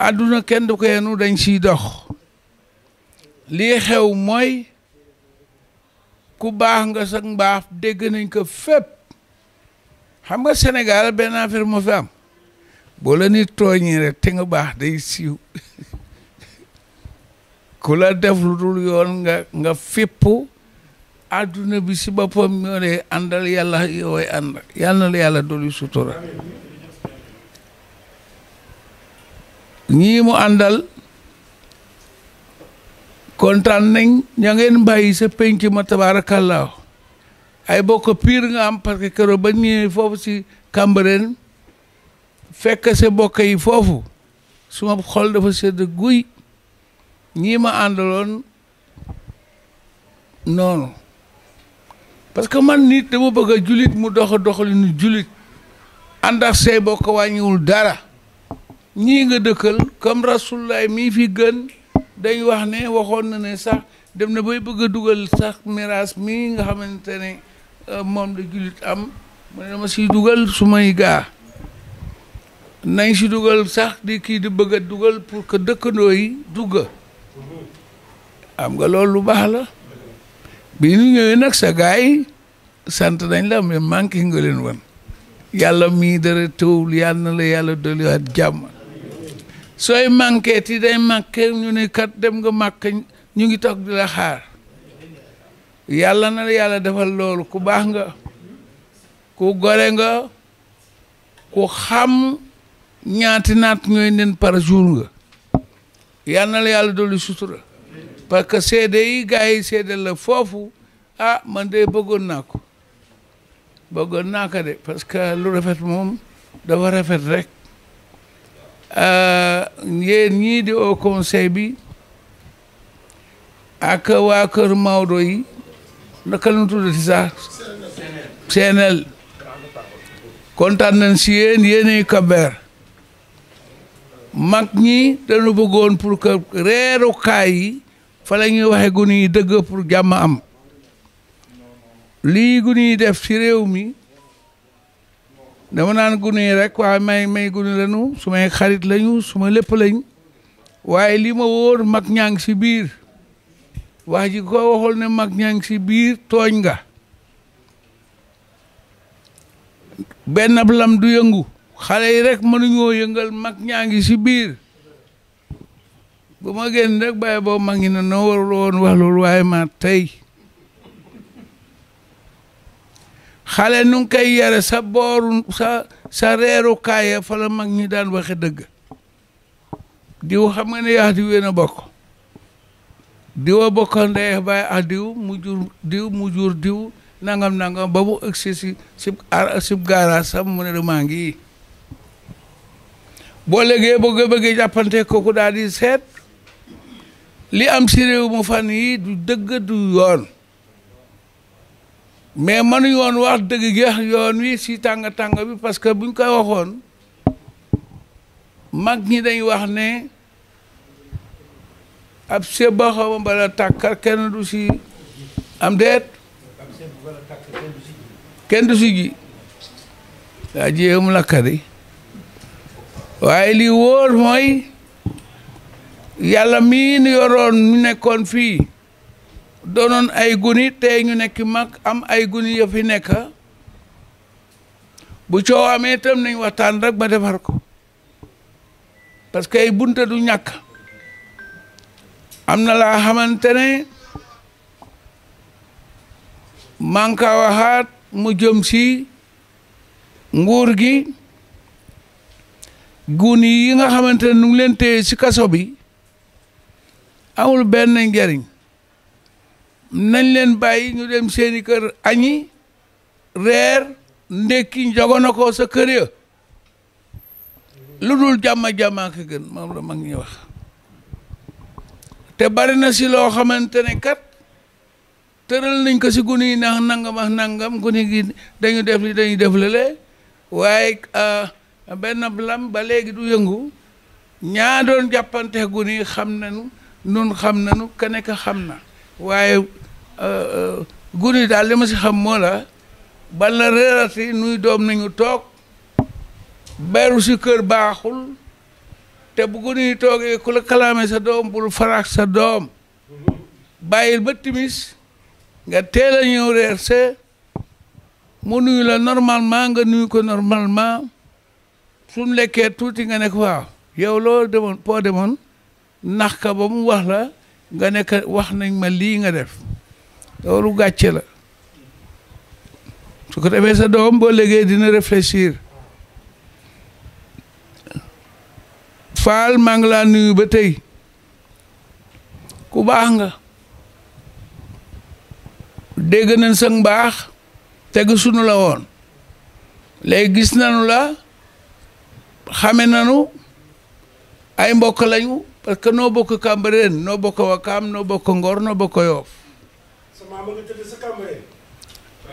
àdduna kenn du ko yenu dañ siy dox lii xew mooy ku baax nga sax mbaax dégg nañ ko fépp xam nga Sénégal benn affaire moo fi am boo la nit tooñi rek te nga baax day siiw ku la def lu dul yoon nga fippu àdduna bi si boppam ñoo dee àndal yàlla yooy ànd yàlla na la yàlla dolli sutura ñii mu àndal kontaan nañ ña ngeen bàyyi sa penc ma tabaarakallaahu ay bokk pire nga am parce que keroog ba ñëwee foofu si Cambérène fekk sa bokk yi foofu suma xol dafa sedd guy ñii ma àndaloon noonu parce que man nit dama bëgg a julit mu doxalinu julit ànd ak say bokk wàññiwul dara ñii nga dëkkal comme rasulullah mii fi gën dañ wax ne waxoon na ne sax dem na bay bëgg a dugal sax miraas mii nga xamante ne moom la julit am mu ne dama siy dugal su may gaa nañ si dugal sax di kii di bëgg a dugal pour que dëkkandoo yi dugga am nga loolu lu baax la bi ñu ñëwee nag sa gaay yi sant nañ la mais manqué nga leen wan yàlla mii dara tëwul yàlla na la yàlla dolliwaat jàmm sooy manqué ti day manqué ñu ne kat dem nga màkk ñu ngi toog di la xaar yàlla na la yàlla defal loolu ku baax nga ku gore nga ku xam ñaati naat ñooy nen par jour nga yàlla na la yàlla dolli sutura parce que seede yi gars yi seede la foofu ah man de bëggoon naa ko de parce que lu rafet moom dafa rafet rek yéen ñii di au conseil bi ak waa kër Maodo yi naka la ñu tuddati sax CNL kontaan nañ si yéenay kabeer mag ñi dañu bëggoon pour que reerukaay yi fa la ñuy waxe gune yi dëgg pour jàmm am lii gune yi def ci réew mi dama naan gune yi rek waaye may gune lañu su may xarit lañu su ma lépp lañ waaye li ma wóor mag ñaa ngi si biir wax ji ko waxul ne mag ñaa ngi si biir tooñ nga benn lam du yëngu xale yi rek mënuñoo yëngal mag ñaa ngi si biir bu ma génn rek bàyyi boobu mag ñi ne noo warul woon wax loolu waaye ma tey xale nu ngi koy yare sa booru sa reeru kaaya fa la mag ñi daan waxe dëgg diw xam nga ne yaa diw yéen a bokk diw a bokk ndey baay ak diw mu jur diw nangam ba mu ëgsi sib gaara sam mu ne maa ngi boo léegi bëggee jàppante kooku daal di seet li am si réew mu fan yi du dëgg du yoon mais mënuñu woon wax dëgg gi yoon wi si tàng bi parce que buñ koy waxoon mag ñi dañ wax ne ab seb ba xaw ma bala tàkkar kenn du si am deet kenn du si ji waa jéem lakkari waaye li wóor mooy yàlla mii nu yoroon ñu nekkoon fii doonoon ay guni tey ñu nekk mag am ay guni ya fi nekk bu coow amee itam nañ waxtaan rek ba defar ko parce que ay bunte du ñàkk am na laa xamante ne manka waxaat mu jëm si nguur gi guni yi nga xamante ne nu ngi leen téye si kaso bi amul benn njariñ nañ leen bàyyi ñu dem seeni kër añi reer ndekki njogono ko sa kër ya lu dul jàmma ko gën moom la mag ñi wax te bari na si loo xamante ne kat tëral nañ ko si gune yi ndax nangam ak nangam gune gi dañu def li dañu def lale waaye benn lam ba léegi du yëngu ñaa doon jàppante gune yi xam nañu nun xam nañu ka nekk xam na waaye gune daal li ma si xam moo la bal na reerati nuy doom nañu toog beru si kër baaxul te bu gune yi toogee ku la kalaame sa doom bul faraak sa doom bàyyil ba timis nga teel a ñëw reer see mu nuyu la normalement nga nuyu ko normalement suñ lekkee tuuti nga nekk waaw yow loo demoon poo demoon nax ka ba mu wax la nga nekk wax nañ ma lii nga def loolu gàcce la su ko defee sa doom boo léegi dina réfléchir Faal maa ngi laa nuyu ba tey ku baax nga dégg nañ sa mbaax teg sunu la woon léegi gis nañu la xame nañu ay mbokk lañu parce que noo bokk Cambérène noo bokk Wakaam noo bokk Ngor noo bokk Yoff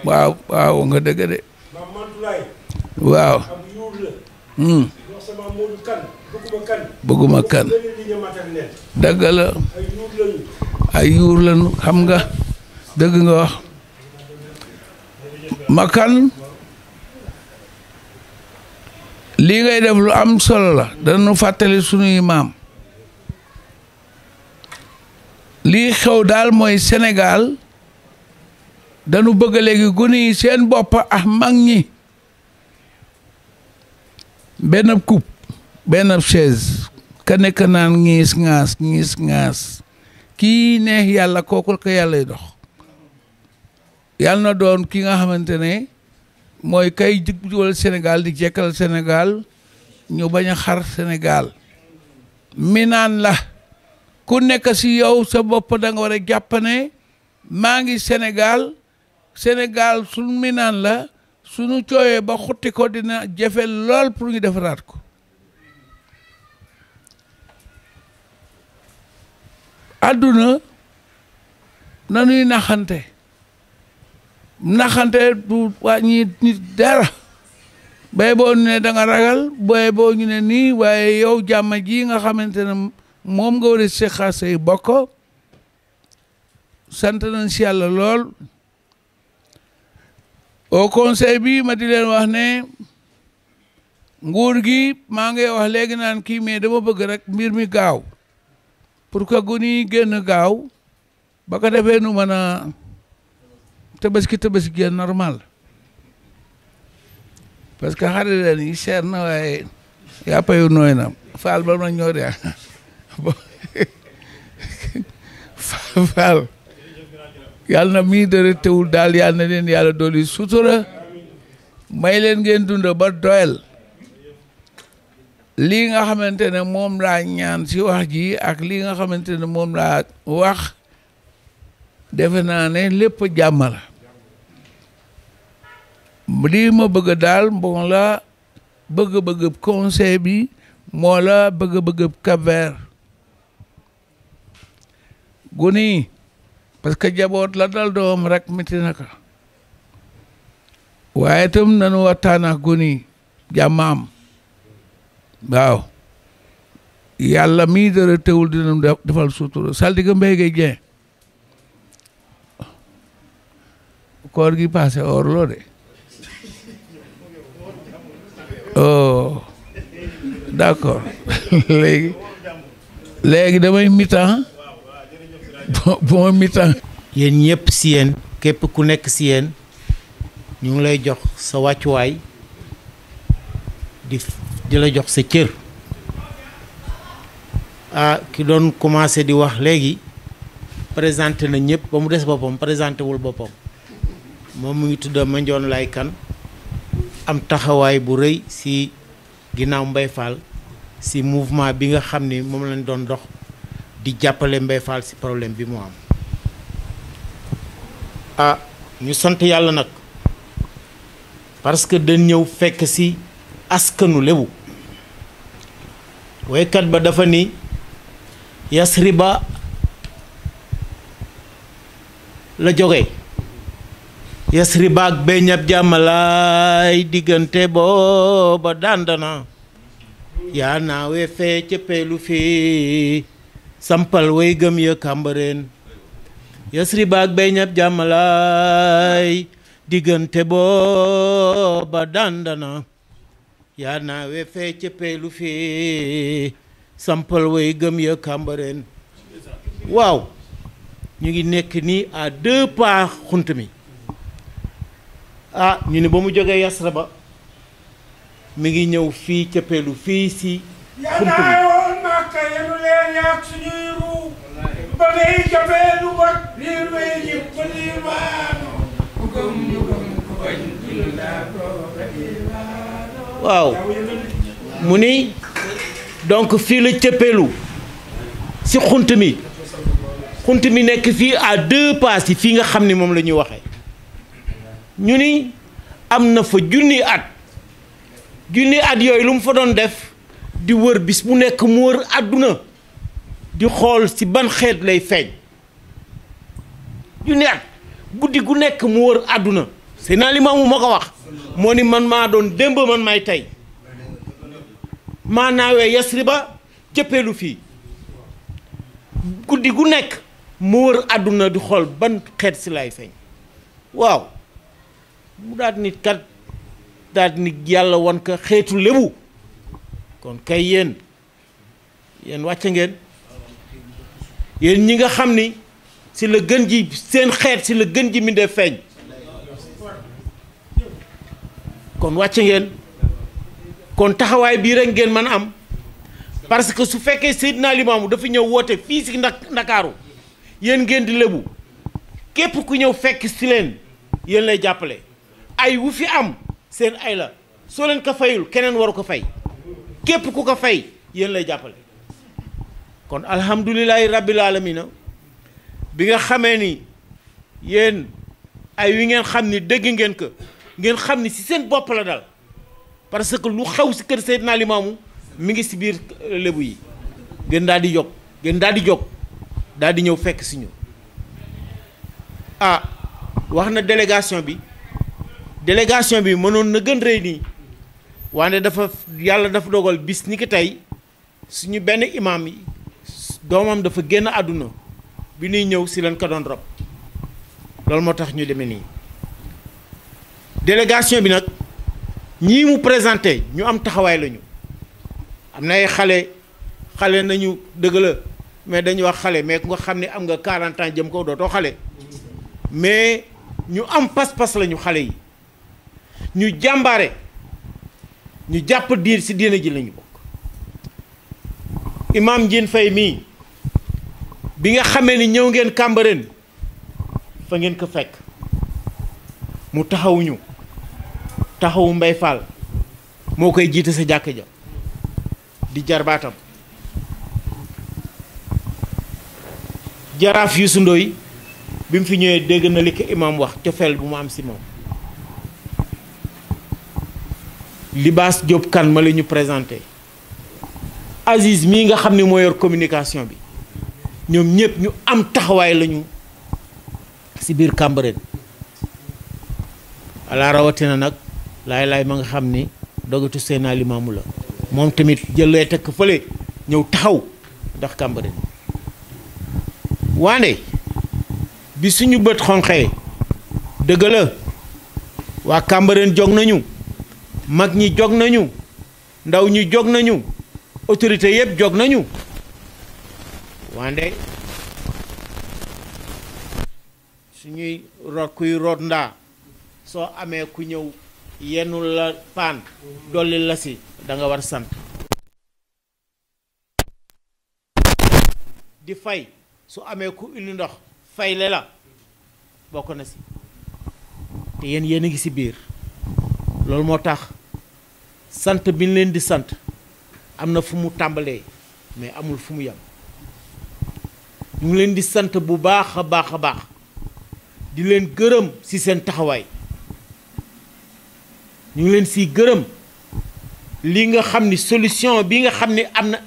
waaw waaw nga dëgg de waaw bëgguma kan dëgg la ay yuur lañu xam nga dëgg nga wax ma kan lii ngay def lu am solo la dañu fàttali sunuy maam lii xew daal mooy Sénégal dañu bëgg léegi gune yi seen bopp ak mag ñi benn coupe benn chaise ka nekk naan ngiis ngaas kii neex yàlla kookul ko yàllay dox yàlla na doon ki nga xamante ne mooy kay jubal Sénégal di jekkal Sénégal ñu bañ a xar Sénégal mi naan la ku nekk si yow sa bopp da nga war a jàpp ne maa ngi Sénégal suñu mi naan la suñu cooyee ba xutti ko dina jafe lool pour ñu defaraat ko àdduna nanuy naxante du wàññi nit dara bay boo ñu ne da nga ragal bay boo ñu ne nii waaye yow jàmm ji nga xamante ne moom nga war a seqal say bokk sant nañ si yàlla lool au conseil bi ma di leen wax ne nguur gi maa ngi wax léegi naan kii mais dama bëgg rek mbir mi gaaw pour que gune yi génn gaaw ba ko defee nu mën a tabaski génn normal parce que xarit leen yi seer na waaye yàppa yu nooy na faal ba na ñoo de faal yàlla na mii dara teewul daal yàlla na leen yàlla dooli sutura may leen ngeen dunda ba doyal lii nga xamante ne moom laa ñaan si wax ji ak lii nga xamante ne moom laa wax defe naa ne lépp jàmm la lii ma bëgg daal bon la bëgg-bëgg conseil bi moo la bëgg-bëgg Cap-Vert gune yi parce que jaboot la dal doom rek miti naka waaye itam nanu waxtaan ak gune yi jàmmaam waaw yàlla mii dara teewul dina defal sutura saldiga mbéy gay jeen koor gi passé or loo de oh d'accord léegi damay mi-temps bon mi-temps yéen ñëpp si yéen képp ku nekk si yéen ñu ngi lay jox sa wàccuwaay di la jox sa cër ki doon commencé di wax léegi présenté na ñëpp ba mu des boppam présenté wul boppam moom mu ngi tudd Mandione Laye Kane am taxawaay bu rëy si ginnaaw Mbaye Fall si mouvement bi nga xam ni moom lañ doon dox di jàppale Mbaye Fall si problème bi mu am ñu sant yàlla nag parce que dañ ñëw fekk si askanu Lebu waykat ba dafa ni Yasriba la jóge Yasriba ak beñab jàmmalaay diggante booba dandana yaa naawe fee cëppeelu fii sampal way gëm ya Cambérène Yasriba ak beñab jàmmalaay diggante booba dandana yaa naawe fee cëppeelu fii sampal way gëm ya Cambérène waaw ñu ngi nekk nii à 2 pas xunt mi ah ñu ne ba mu jógee Yasra ba mi ngi ñëw fii cëppeelu fii si xunt mi woon Makka yenu leen yaak suñuy ruu ba ngay cëppeelu wat liir way ñib ba liir baano ku gëm ñu gëm ku bañ waaw mu ni donc fii la cëppeelu si xunt mi nekk fii à 2 pas yi fii nga xam ni moom la ñuy waxee ñu ni am na fa junni at yooyu lu mu fa doon def di wër bis bu nekk mu wër àdduna di xool si ban xeet lay feeñ junni at guddi gu nekk mu wër àdduna Seydina Limaamu moo ko wax moo ni man maa doon démb man may tey maa naawee Yasriba cëppeelu fii guddi gu nekk mu wër àdduna di xool ban xeet si lay feeñ waaw mu daal di nit kat daal di nit yàlla wan ko xeetu lébu kon kay yéen wàcc ngeen yéen ñi nga xam ni si la gën ji seen xeet si la gën ji mi def feeñ kon wàcc ngeen kon taxawaay bii rek ngeen mën a am parce que su fekkee Seydina Limaamu dafa ñëw woote fii si Ndakaaru yéen ngeen di lébu képp ku ñëw fekk si leen yéen lay jàppale ay wu fi am seen ay la soo leen ko fayul keneen waru ko fay képp ku ko fay yéen lay jàppale kon alhamdulilahi rabbil alamina bi nga xamee ni yéen ay wi ngeen xam ni dégg ngeen ko ngeen xam ni si seen bopp la dal parce que lu xew si kër Seydina Limaamu mi ngi si biir lébu yi ngeen daal di jóg daal di ñëw fekk si ñu ah wax na délégation bi mënoon na gën rëy nii wante yàlla dafa dogal bis ni ki tey suñu benn imam yi doomam dafa génn àdduna bi ñuy ñëw si leen ko doon rob loolu moo tax ñu demee nii délégation bi nag ñii mu présenté ñu am taxawaay lañu am na ay xale nañu dëgg la mais dañuy wax xale mais ku nga xam ne am nga 40 ans jëm kaw dootoo xale mais ñu am pas-pas lañu xale yi ñu jàmbaare ñu jàpp diir si diina ji lañu bokk imam Ndiène Faye mii bi nga xamee ni ñëw ngeen Cambérène fa ngeen ko fekk mu taxawuñu taxawu Mbay Fall moo koy jiite sa jàkk ja di jarbaatam jaraaf Youssou Ndoye bi mu fi ñëwee dégg na li ko imam wax cofeel bu mu am si moom Libaas Diop kan ma la ñu présenté Aziz mii nga xam ne moo yor communication bi ñoom ñëpp ñu am taxawaay lañu si biir Cambérène ala rawatina nag laay ma nga xam ni dogatu Seydina Limaamu la moom tamit jëlee tekk fële ñëw taxaw ndax Cambérène waande bi suñu bët xonqee dëgg la waa Cambérène jog nañu mag ñi jog nañu ndaw ñi jog nañu autorité yëpp jog nañu waande suñuy root kuy root ndaa soo amee ku ñëw yennu la paan dolli la si da nga war sant di fay su amee ku indi ndox fay le la bokk na si te yéen a ngi si biir loolu moo tax sant bi ñu leen di sant am na fu mu tàmbalee mais amul fu mu yem ñu ngi leen di sant bu baax a baax a baax di leen gërëm ci seen taxawaay ñu ngi leen siy gërëm li nga xam ni solution bi nga xam ni am na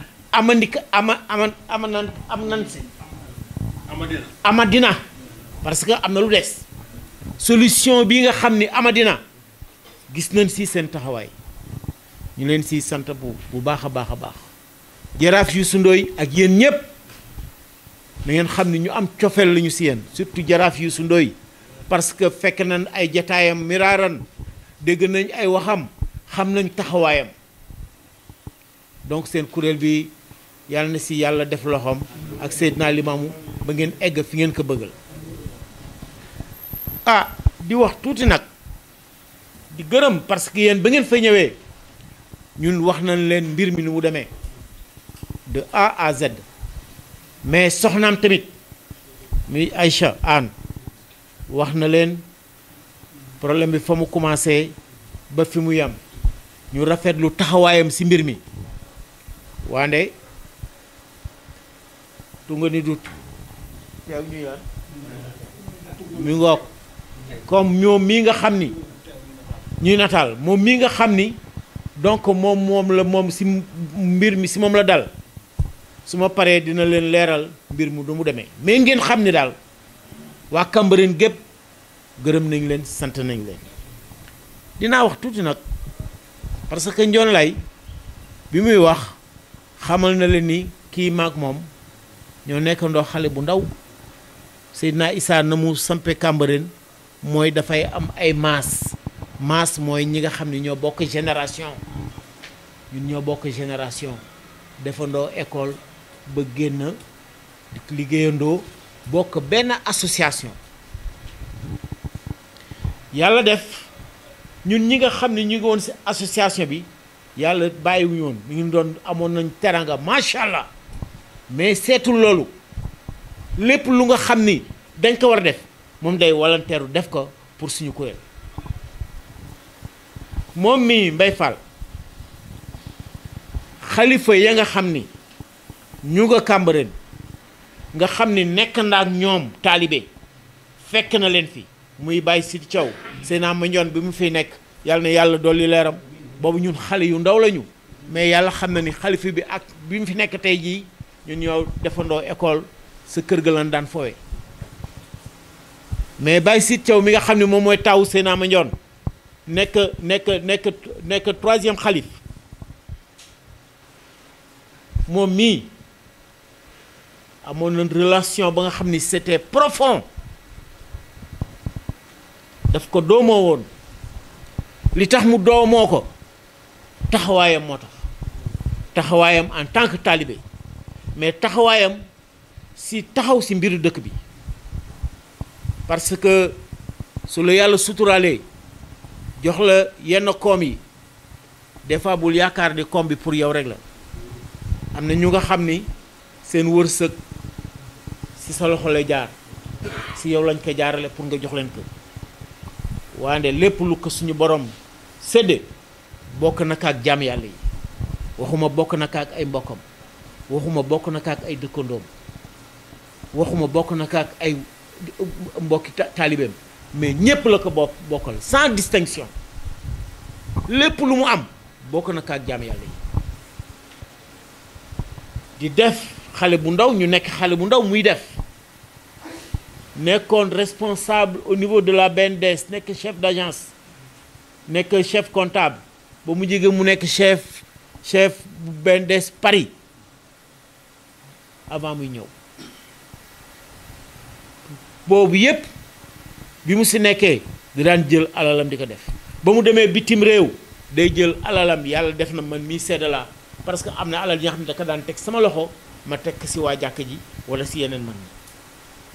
amadina parce que am na lu des solution bi nga xam ni amadina gis nañ si seen taxawaay ñu leen siy sant bu baax a baax a baax jaraaf Youssou Ndoye ak yéen ñëpp na ngeen xam ni ñu am cofeel lañu si yéen surtout jaraaf Youssou Ndoye parce que fekk nañ ay jataayam miraaran dégg nañ ay waxam xam nañ taxawaayam donc seen kuréel bi yàlla na si yàlla def loxoom ak Seydina Limaamu ba ngeen egg fi ngeen ko bëggal. Di wax tuuti nag di gërëm parce que yéen ba ngeen fa ñëwee ñun wax nañ leen mbir mi ni mu demee de A à Z mais soxnaam tamit muy Aïcha Anne wax na leen problème bi fa mu commencé ba fi mu yam ñu rafetlu taxawaayam ci mbir mi waande tu nga ni dut teew ñu yaan mi ngoog comme ñoom mii nga xam ni ñuy nataal moom mii nga xam ni donc moom ci mbir mi ci moom la dal su ma paree dina leen leeral mbir mu du mu demee mais ngeen xam ni daal waa Cambérène gépp gërëm nañ leen sant nañ leen. dinaa wax tuuti nag parce que Ndione Laye bi muy wax xamal na leen ni kii maag moom ñoo nekkandoo xale bu ndaw Seydina Issa na mu sampe Cambérène mooy dafay am ay maas mooy ñi nga xam ne ñoo bokk génération ñun ñoo bokk génération defandoo école ba génn liggéeyandoo bokk benn association yàlla def ñun ñi nga xam ne ñu ngi woon ci association bi yàlla bàyyiwuñu woon mi ngi doon amoon nañ teranga macha allah mais seetul loolu lépp lu nga xam ni dañ ko war a def moom day volontaire def ko pour suñu kuréel moom mii Mbaye Fall xalifa ya nga xam ni ñu nga Cambérène nga xam ni nekk na ak ñoom taalibe fekk na leen fi muy bàyyi Sidi Thiaw Seydina Mandione bi mu fiy nekk yàlla na yàlla dolli leeram boobu ñun xale yu ndaw lañu mais yàlla xam na ni xalifa bi ak bi mu fi nekk tey jii ñun ñoo defandoo école sa kër ga lan daan foowe mais bàyyi Sidi Thiaw mi nga xam ne moom mooy taawu Seydina Mandione nekk troisième xalif moom mii amoon na relation ba nga xam ni c'était profond daf ko doomoo woon li tax mu doomoo ko taxawaayam moo tax taxawaayam en tant que talibé mais taxawaayam si taxaw si mbiru dëkk bi parce que su la yàlla suturaalee jox la yenn koom yi des fois bul yaakaar ni koom bi pour yow rek la am na ñu nga xam ni seen wërsëg si sa loxo lay jaar si yow lañ ko jaarale pour nga jox leen ko waande lépp lu ko suñu borom sédde bokk na ak jaam yàlla yi waxuma bokk na ak ay mbokkam waxuma bokk na ak ay dëkkandoom waxuma bokk na ak ay mbokki taalibeem mais ñépp la ko bokkal sans distinction lépp lu mu am bokk na ak jaam yàlla yi di def xale bu ndaw ñu nekk xale bu ndaw muy def nekkoon responsable au niveau de la BNDES nekk chef d'agence nekk chef comptable ba mu jege mu nekk chef bu BNDES Paris avant muy ñëw boobu yépp bi mu si nekkee di daan jël alalam di ko def ba mu demee bitim réew day jël alalam yàlla def na man mii sedd laa parce que am na alal yi nga xam ne da ko daan teg sama loxo ma teg si waa jàkk ji wala si yeneen man ñi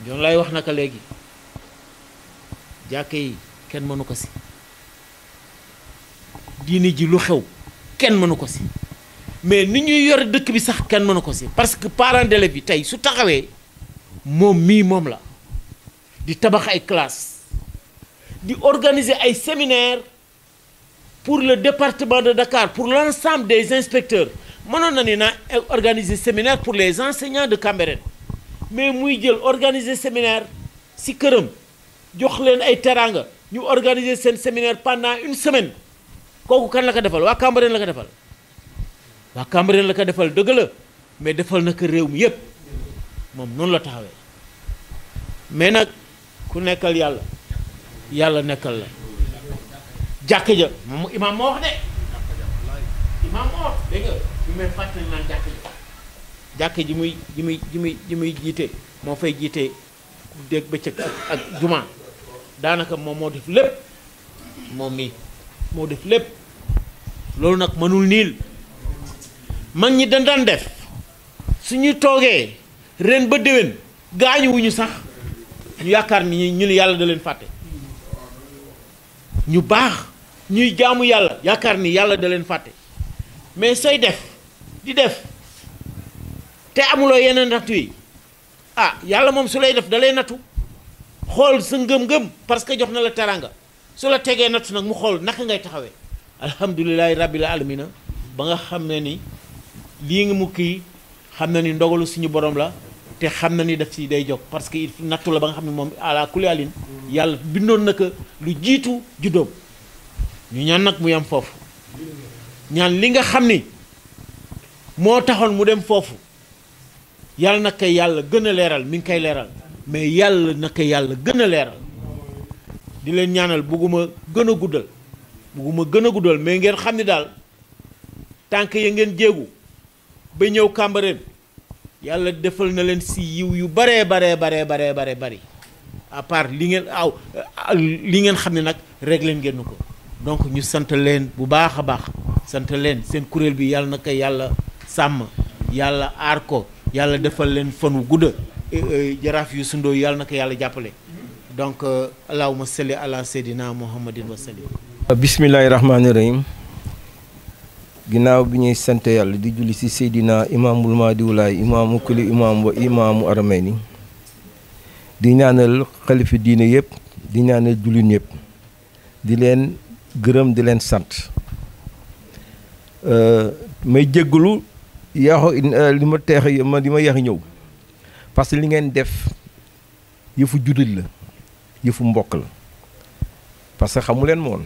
Ndione Laye wax naka léegi jàkk yi kenn mënu ko si diini ji lu xew kenn mënu ko si mais ni ñuy yore dëkk bi sax kenn mënu ko si parce que parents d'élèves bi tey su taxawee moom mii moom la di tabax ay classes di organiser ay séminaires pour le département de Dakar pour l'ensemble des inspecteurs mënoon na ni naa organiser séminaire pour les enseignants de Cambérène mais muy jël organiser séminaire ci këram jox leen ay teraanga ñu organiser seen séminaire pendant une semaine kooku kan la ko defal waa Cambérène la ko defal waa Cambérène la ko defal dëgg la mais defal na ko réew mi yépp moom noonu la taxawee mais nag ku nekkal yàlla yàlla nekkal la jàkk ja moom imaam moo wax de imaam moo wax dégg nga ñu may fàttali naan jàkk ji muy jiite moo fay jiite dégg bëccëg ak juma daanaka moom moo def lépp moom mii moo def lépp loolu nag mënul niil mag ñi dañ daan def suñu toogee ren ba déwén gaañuwuñu sax ñu yaakaar ni ñu ne yàlla da leen fàtte ñu baax ñuy jaamu yàlla yaakaar ni yàlla da leen fàtte mais sooy def di def te amuloo yeneen nattu yi yàlla moom su lay def da lay nattu xool sa ngëm-ngëm parce que jox na la teranga su la tegee nattu nag mu xool naka ngay taxawee alhamdulilahi rabbil alamina ba nga xam ne ni lii nga mu kii xam na ni ndogalu suñu borom la te xam na ni daf si day jóg parce que nattu la ba nga xam ne moom ala kulli alin yàlla bindoon na ko lu jiitu juddoom ñu ñaan nag mu yam foofu ñaan li nga xam ni moo taxoon mu dem foofu yàlla na koy yàlla gën a leeral mi ngi koy leeral mais yàlla na koy yàlla gën a leeral di leen ñaanal bugguma gën a guddal mais ngeen xam ni daal tànk ya ngeen jéegu ba ñëw Cambérène yàlla defal na leen si yiw yu bari à part li ngeen xam ne nag réglé ngeen ko donc ñu sant leen bu baax a baax sant leen seen kuréel bi yàlla na ko yàlla sàmm yàlla aar ko yàlla defal leen fan wu gudda jaraaf yu sundoo yàlla na ko yàlla jàppale donc allahumma salli ala seydina muhammadin wa sallim. bismillahi rahmaani rahim ginnaaw bi ñuy sant yàlla di julli ci seydina imaamul maadiwulaay imaamu kulli imaam wa imaamu aramayni di ñaanal xalifi diine yëpp di ñaanal jullit yëpp di leen gërëm di leen sant may jéggulu li ma yeex ñëw parce que li ngeen def yëfu jullit la yëfu mbokk la parce que xamu leen moon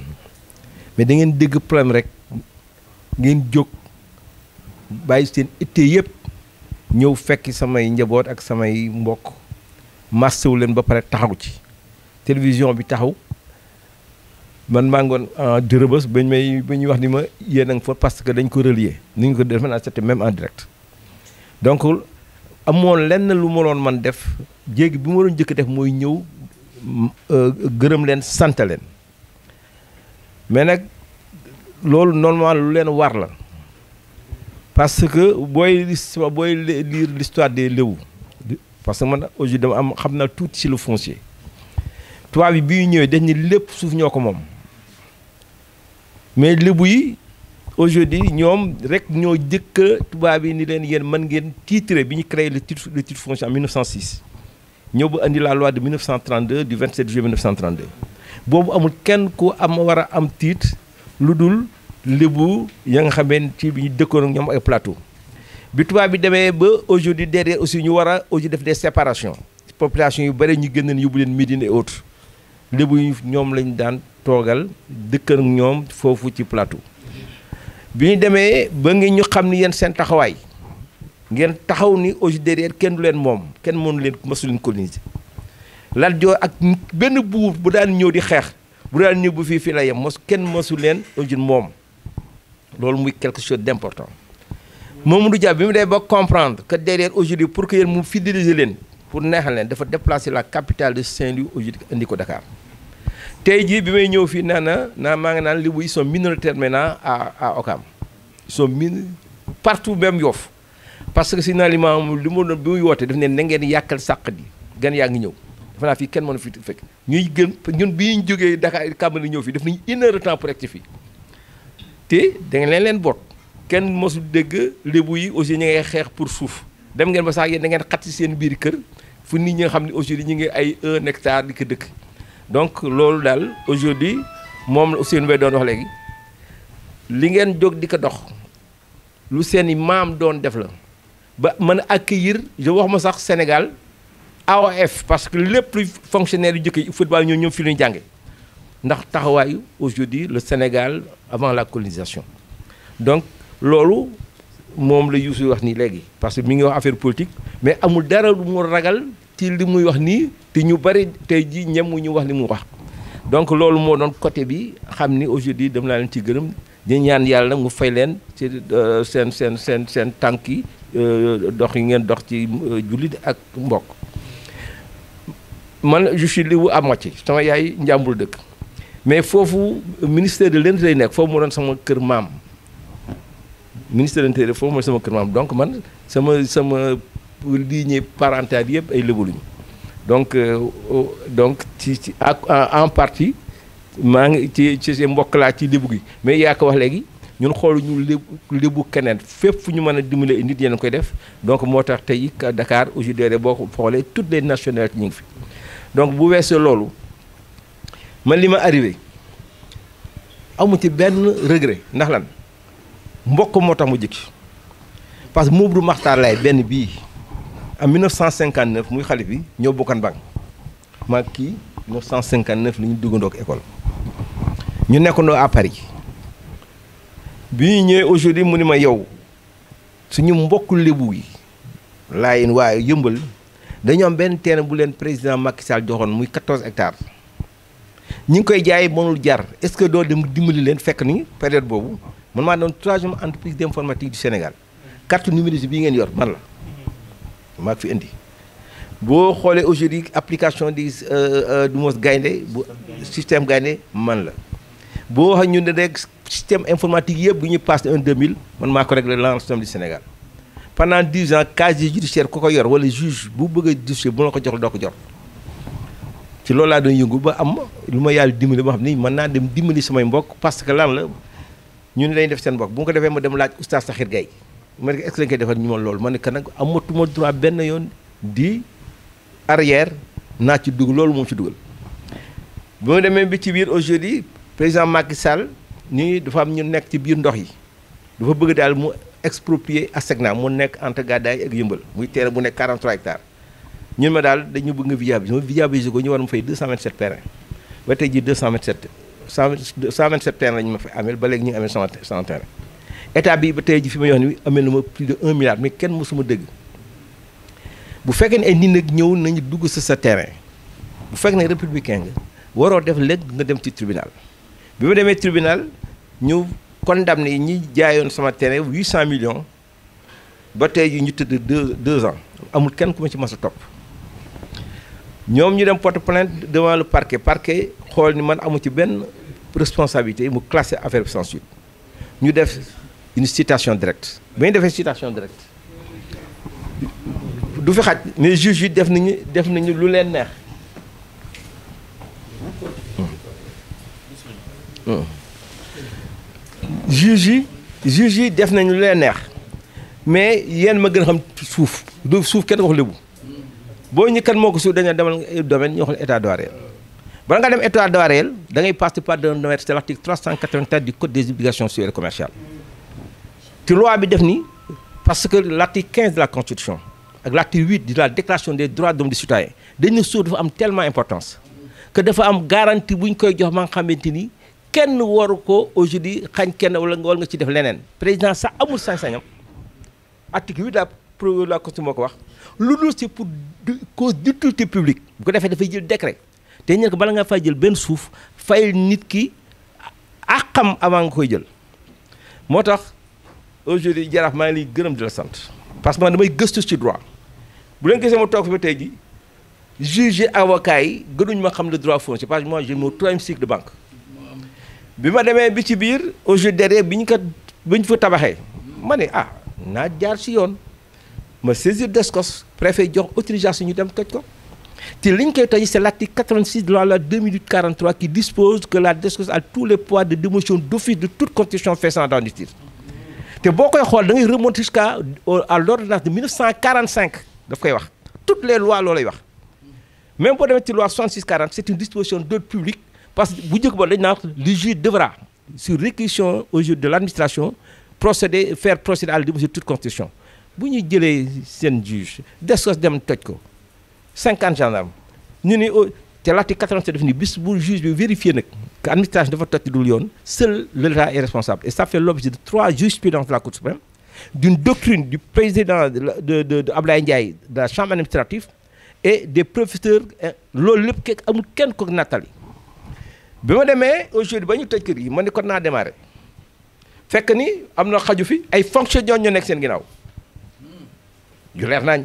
mais da ngeen dégg problème rek ngeen jóg bàyyi seen itte yëpp ñëw fekki samay njaboot ak samay mbokk massewu leen ba pare taxaw ci télévision bi taxaw man maa ngi woon di Rebeuss ba ñuy wax ni ma yéen a ngi fa parce que dañ ko relier ni ñu ko def naa c'était même en direct donc amoon lenn lu ma doon man def jéegi bi ma doon jëkk def mooy ñëw gërëm leen sant leen mais nag loolu normalement lu leen war la parce que booy lire l'histoire des Léwu parce que man aujourd'hui dama xam naa tuuti ci le foncier tubaab bi bi ñëwee dañ ni lépp suuf ñoo ko moom mais Lébu yi aujourd'hui ñoom rek ñoo jëkk tubaab yi ni leen yéen mën ngeen titre bi ñu créé le titre foncier en 1906 ñëw ba indi la loi de 1932 du 27 juillet 1932 boobu amul kenn ku war a am titre lu dul Lébu ya nga xamee ci bi ñu dëkkoon ak ñoom ay plateau bi tubaab bi demee ba aujourd'hui derrière aussi ñu war a aujourd'hui def des séparations population yu bëri ñu gën leen yóbbu leen Médine et autres Lébu yi ñoom lañ daan toogal dëkk ak ñoom foofu ci plateau bi ñu demee ba ngi ñu xam ni yéen seen taxawaay ngeen taxaw ni aujourd'hui derrière kenn du leen moom kenn mënu leen mësu leen coloniser Lat Joor ak benn buur bu daan ñëw di xeex bu daan ñëw bu fii la yem kenn mësu leen aujourd'hui moom loolu muy quelque chose d'important Mamadou Dia bi mu dee ba comprendre que derrière aujourd'hui pour que yéen mu fidéliser leen pour neexal leen dafa déplacer la capitale de Saint-Louis aujourd'hui indi ko Dakar tey jii bi may ñëw fii maa ngi naan Lébu ils sont minoritaires maintenant à Ouakam ils sont partout même Yoff parce que si naa li ma li ma doon bi muy woote daf ne na ngeen yàkkal sàq di gan yaa ngi ñëw dafa naa fii kenn mënu fi fekk ñuy gën ñun bi ñu jógee Dakar Cambérène ñëw fii daf nañu 1 heure de temps pour egg ci fii te da ngeen leen boot kenn mosul dégg Lébu yi aussi ñu ngay xeex pour suuf dem ngeen ba sax yéen da ngeen xat ci seen biir kër fu nit ñi nga xam ne aujourd'hui ñu ngi ay 1 hectare di ko dëkk donc loolu daal aujourd'hui moom la Ousseynou Mbaye doon wax léegi li ngeen jóg di ko dox lu seeni maam doon def la ba mën a accueillir je wax ma sax Sénégal AOF parce que lépp luy fonctionnaire yu jëkk yi football ñoom fi lu ñu jànge ndax taxawaayu aujourd'hui le Sénégal avant la colonisation donc loolu moom la Youssou wax nii léegi parce que mi ngi wax affaire politique mais amul dara lu mu ragal ci li muy wax nii te ñu bari tey ji ñem ñu wax li mu wax donc loolu moo doon côté bi xam ni aujourd'hui dem naa leen ci gërëm di ñaan yàlla mu fay leen ci seen tànk yi dox yi ngeen dox ci jullit ak mbokk man je suis Lébu à moitié sama yaay Njàmbur dëkk mais foofu ministère de l'Intérieur nekk foofu moo doon sama kër maam ministre de l'intérieur foofu mooy sama kër maam donc man sama lignée parentale yëpp ay lébu lañu donc ci en partie maa ngi ci mbokk laa ci lébu gi mais yaa ko wax léegi ñun xoolu ñu lébu keneen fépp fu ñu mën a dimbale nit yéen koy def donc moo tax tey Dakar aujourd'hui boo ko xoolee toutes les nationalités ñu ngi fi donc bu weesoo loolu man li ma arrivé amu ci benn regret ndax lan mbokk moo tax mu jëkki parce que Moodu Maxtaar Laay benn bii en 1959 muy xalif bi ñoo bokkan banque maa kii 1959 la ñu duggandoo ak école ñu nekkandoo à Paris bi ñu ñëwee aujourd'hui mu ni ma yow suñu mbokku lébu yi Laayeen waaye yëmbal dañu am benn terrain bu leen président Macky Sall joxoon muy 14 hectares ñi ngi koy jaay mënul jar est-ce que doo dem dimbali leen fekk ni période boobu man maa doon troisième entreprise d'informatique du Sénégal carte numérique bii ngeen yor man la maa ko fi indi boo xoolee aujourd'hui application du mos gaynde bu système gaynde man la boo wax ñu ne rek système informatique yëpp bu ñu passé un 2000 man maa ko réglé l'ensemble du Sénégal pendant 10 ans casier judiciaire ku ko yor wala juge bu bëgg a dossier bu la ko jox doo ko jot ci loolu laa doon yëngu ba am lu ma yàlla dimbali ba xam ni mën naa dem dimbali samay mbokk parce que lan la ñu ne dañuy def seen mbokk bu nga ko defee ma dem laaj oustaz Sakhir Gaye ma ne ko est-ce que lañ koy defal ñu ma loolu ma ne que nag amatuma droit benn yoon di arrière naa ci dugg loolu moom ci dugal bi ma demee bi ci biir aujourd'hui président Macky Sall nii dafa am ñu nekk ci biir ndox yi dafa bëgg daal mu exproprier ASECNA mu nekk entre Gadaye ak Yëmbal muy terrain bu nekk 43 hectares ñun ma daal dañu bëgg nga viabiliser ma viabiliser ko ñu war ma fay 227 terrain ba tey jii 127 terrain la ñu ma fa amel ba léegi ñu ngi amee 100 terrain état bi ba tey ji fi ma yox ni amel na ma plus de 1 milliard mais kenn mosuma dégg bu fekkee ne ay nit nag ñëw nañu dugg sa terrain bu fekkee ne républicain nga waroo def léegi nga dem ci tribunal bi ma demee tribunal ñu condamné ñi jaayoon sama terrain 800 millions ba tey ji ñu tëdd 2 ans amul kenn ku ma ci mas a topp ñoom ñu dem porte plainte devant le parquet xool ni man amu ci benn responsabilité mu classé affaire bi sans suite ñu def une citation directe ba ñu defee citation directe du fi xaj mais juge yi def nañu lu leen neex juge yi def nañu lu leen neex mais yéen ma gën a xam suuf du suuf kenn wax lébu boo ñu kan moo ko suuf dañoo demal domaine ñu wax état droit réel bala nga dem état droit réel da ngay passer par un domaine c'est l'article 384 du code des obligations civiles et commerciales te loi bi def ni parce que l'article 15 de la constitution ak l'article 8 de la déclaration des droits de l'homme et du citoyen dañu suuf dafa am tellement importance que dafa am garantie bu ñu koy jox ma nga xamante ni kenn waru ko aujourd'hui xañ kenn wala nga ci def leneen président sax amul sañ-sañam article 8 de la constitution moo ko wax lu dul c'est pour cause d'utilité publique bu ko defee dafay jël décret te ñu ne ko bala nga fay jël benn suuf fay nit ki àqam avant nga koy jël moo tax aujourd'hui jaraaf maa ngi lay gërëm di la sant parce que man damay gëstu ci droit bu leen gisee ma toog fi ba tey ji juge avocat yi gënuñ ma xam le droit foncier parce que moi j'ai mon 3e cycle de banque bi ma demee bi ci biir aujourd'hui derrière bi ñu fa tabaxee ma ne naa jaar ci yoon ma saisir DSCOS préfet jox autorisation ñu dem toj ko te li ñu koy toj c'est l'article 86 de la loi 2008-43 qui dispose que la DSCOS a tous les pouvoirs de démolition d'office de toute construction faisant dans du titre te boo koy xool da ngay remonter jusqu'à l'ordonnance de 1945 daf koy wax toutes les lois loolay wax même boo demee ci loi 66-40 c'est une disposition d'ordre public parce que bu njëkk ba dañ naa le juge devra sur réquisition au juge de l'administration faire procéder à la démolition de toute construction bu ñuy jëlee seen juge DSCOS dem toj ko 50 gendarmes ñu ni te l'article 87 daf ni bis bu juge bi vérifier nag que administration dafa toj dul yoon seul l'État est responsable et ça fait l'objet de 3 jurisprudences de la Cour suprême d'une doctrine du président de Ablaye Ndiaye de la chambre administrative et des professeurs loolu lépp kekk amul kenn ko nattali bi ma demee aujourd'hui ba ñu toj kër yi ma ne kon naa démarrer fekk ni am na xaju fi ay fonctionnaires ñoo nekk seen ginnaaw yu leer nañ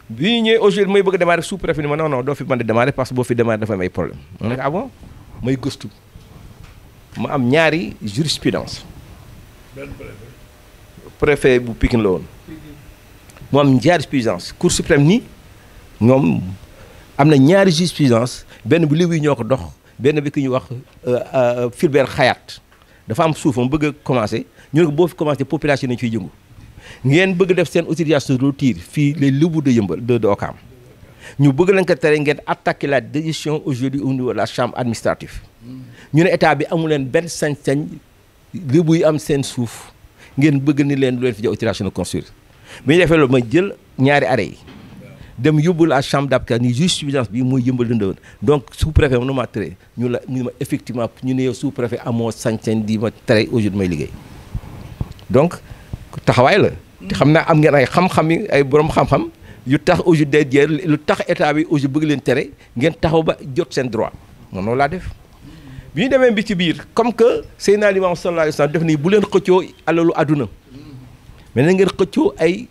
bi ñu ñëwee aujourd'hui may bëgg a démarrer sous-préfet ni ma non doo fi mën a démarrer parce que boo fi démarrer dafa am ay problème ma ne ko ah bon may gëstu ma am ñaari jurisprudence préfet bu Pikine la woon mu am ñaari jurisprudence cour suprême ni ñoom am na ñaari jurisprudence benn bi léegi ñoo ko dox benn bi ki ñuy wax Fulbert Xayaat dafa am suufam bëgg a commencé ñu ne ko boo fi commencé population nañu fiy jëngu ngeen bëgg def seen autorisation de tir fii les Lébu de Yeumbeul de Ouakam ñu bëgg leen ko tere ngeen attaquer la décision aujourd'hui au niveau de la chambre administrative ñu ne état bi amu leen benn sañ-sañ Lébu yi am seen suuf ngeen bëgg ni leen lu leen fi jox autorisation de construire bi ñu defee loolu ma jël ñaari arrêt yi dem yóbbu la chambre d'appel ni jurisprudence bi mooy Yeumbeul dëndëwoon donc sous-préfet ma ma tere ñu ma effectivement ñu ne yow sous-préfet amoo sañ-sañ di ma tere aujourd'hui may liggéey donc taxawaay la te xam naa am ngeen ay xam-xam yi ay borom xam-xam yu tax aujourd'hui day lu tax état bi aujourd'hui bëgg leen tere ngeen taxaw ba jot seen droit moom noonu laa def bi ñu demee bi ci biir comme que Seydina Limaamu sallallahu alayhi wa sallam def nii bu leen xëccoo alalu àdduna mais na ngeen xëccoo ay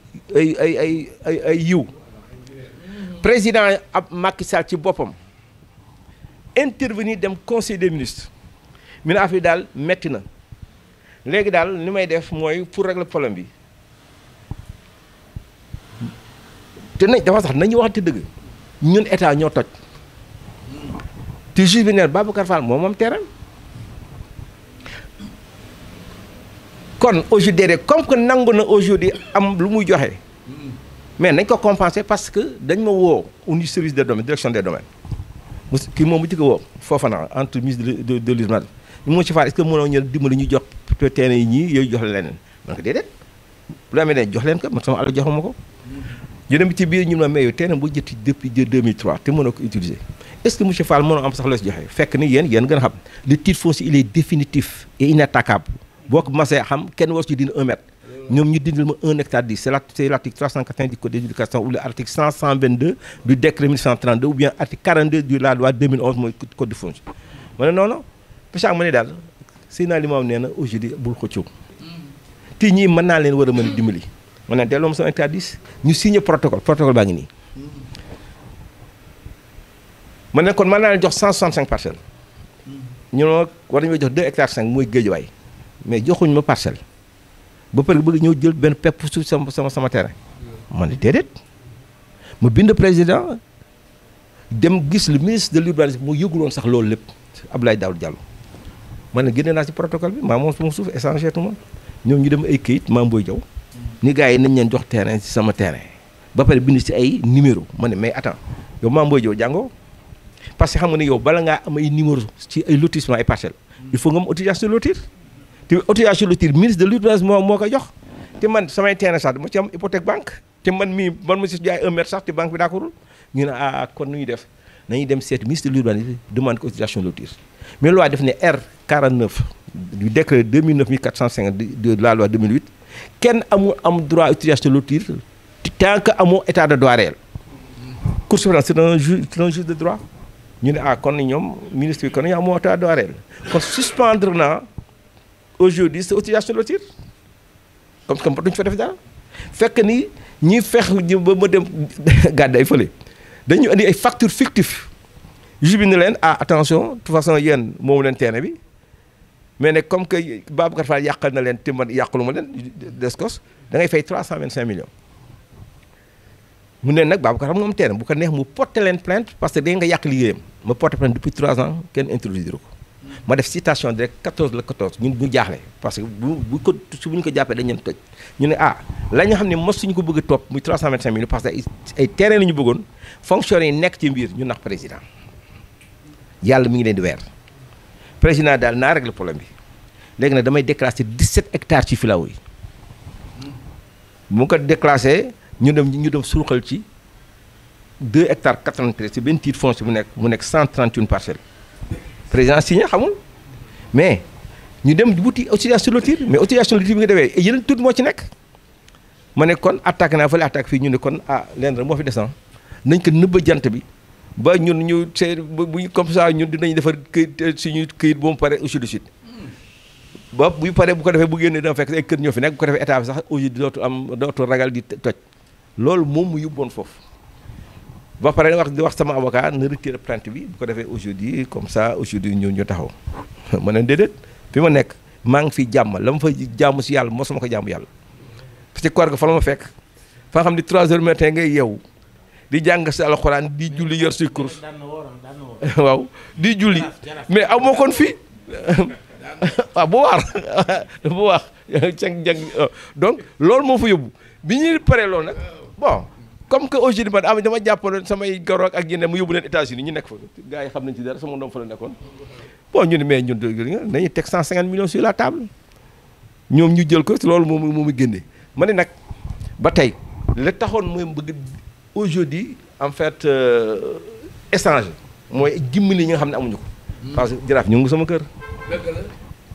yiw président ab Macky Sall ci boppam intervenir dem conseil des ministres mi ne affaire daal metti na léegi daal li may def mooy pour régler problème bi te nañ dafa sax nañu waxante dëgg ñun état ñoo toj te juge bi neen Babacar Fall moom terrain kon aujourd'hui comme que nangu na aujourd'hui am lu muy joxe mais nañ ko compenser parce que dañ ma woo au service des domaines direction des domaines kii moom mu jëkk woo Fofana entre ministre de l'urbanisme ñu moo ci faar est-ce que mënoo ñëw dimbali ñu jox terrain yi ñii yooyu jox leneen man ko déedéet bu la amee ne jox leen ko man sama àll joxuma ko ñu dem ci biir ñu ma mayu terrain bu jëtti depuis 2003 te mënoo ko utiliser est-ce que monsieur Fall mënoo am sax loo si joxe fekk ni yéen gën a xam le titre foncier il est définitif et inattaquable boo ko masee xam kenn war ci dindi 1 mètre ñoom ñu dindil ma 1 hectare 10 c'est l'article 380 du code d'éducation ou l'article 122 du décret 1132 ou bien article 42 de la loi 2011 mooy code du foncier ma ne non pécha ma ne daal Seydina Limaamu nee na aujourd'hui bul xëccoo te ñii mën naa leen war a mën a dimbali ma ne delloo ma sama hectare 10 ñu signé protocole baa ngi nii ma ne kon mën naa leen jox 165 parcelles ñu ne war nañu jox 2 hectares 5 mooy Géejawaay mais joxuñ ma parcelle ba pare bëgg ñëw jël benn pepp suuf sama terrain ma ne déedéet ma bind président dem gis le ministre de l'urbanisme moo yëguloon sax loolu lépp Abdoulaye Daouda Diallo ma ne génne naa ci protocole bi maa moom sama suuf échangé tuma ñoom ñu dem ay këyit maa Mboy Diaw ni gars yi nañ leen jox terrain ci sama terrain ba pare bind ci ay numéro ma ne mais attends yow maa Mboy Diaw jàngoo parce que xam nga ne yow bala ngaa am ay numéro ci ay lotissement ay parcelles il faut nga am autorisation de lotir te autorisation de lotir ministre de l'urbanisme moo koy jox te man samay terrain sax dama ci am hypothèque banque te man ma si jaay 1 mètre sax te banque bi d'accordul ñu ne kon nu ñuy def nañuy dem seet ministre de l'urbanisme demande ko autorisation de lotir mais loi def ne R49 du décret 2009-1450 de la loi 2008 kenn am droit autorisation de lotir tant que amoo état de droit réel cour suprême c'est un juge de droit ñu ne kon ñoom ministre bi kon ñu amoo état de droit réel kon suspendre naa aujourd'hui c'est autorisation de lotir comme duñu fa def dara fekk ni ñi fex ba ma dem gàdday fële dañu indi ay factures fictives juge bi ne leen attention de toute façon yéen moomu leen terrain bi mais nag comme que Babacar Fall yàqal na leen te man yàqalu ma leen descos da ngay fay 325 millions mu ne nag Babacar xam moom terrain bu ko neex mu porter leen plainte parce que da nga yàq liggéeyam ma porter plainte depuis 3 ans kenn introduire ko ma def citation direct 14 le 14 ñun ñu jaaxle parce que bu ko jàppee dañ leen toj ñu ne la ñu xam ne mos suñu ko bëgg a topp muy 325 millions parce que ay terrain la ñu bëggoon fonctionnaires yi nekk ci mbir ñu nax président yàlla mi ngi leen di weer président daal naa régler problème bi léegi nag damay déclasser 17 hectares ci filao yi bu ko déclassé ñu dem suruxal ci 2 hectares 93 ci benn titre foncier mu nekk 131 parcelles président signé xamul mais ñu dem wuti autorisation de lotir mais autorisation de lotir bi nga defee yeneen tuut moo ci nekk ma ne kon attaque naa fële attaque fii ñu ne kon leen rek moo fi descend nañ ko nëbba jant bi ba ñun ñu bu comme ça ñun dinañ defar këyit suñu këyit bu mu pare ainsi de suite ba bu paree bu ko defee bu génnee dama fekk ay kër ñoo fi nekk bu ko defee état bi sax aujourd'hui dootu ragal di toj loolu moom mu yóbboon foofu ba pare di wax sama avocat na retirer plainte bi bu ko defee aujourd'hui comme ça aujourd'hui ñu taxaw ma ne déedéet fi ma nekk maa ngi fi jàmm la ma fa jàmm si yàlla mosuma ko jàmm yàlla parce que koor ga fa la ma fekk fa xam ni 3 heures matin ngay yeewu di jàng sa alxuraan di julli yor say course waaw di julli mais aw moo kon fii waaw bu waar bu wax jàng donc loolu moo fa yóbbu bi ñuy paree loolu nag bon comme que aujourd'hui man dama jàppoon samay goroog ak yeneen mu yóbbu leen États-Unis ñu nekk fa gars yi xam nañ ci dara sama doom fa la nekkoon bon ñu ne mais ñun dañuy teg 150 millions sur la table ñoom ñu jël ko loolu moom mu génne ma ne nag ba tey la taxoon mooy bëgg aujourd'hui en fait échange mooy dimbali ñi nga xam ne amuñu ko. parce que jaraaf ñu ngi sama kër.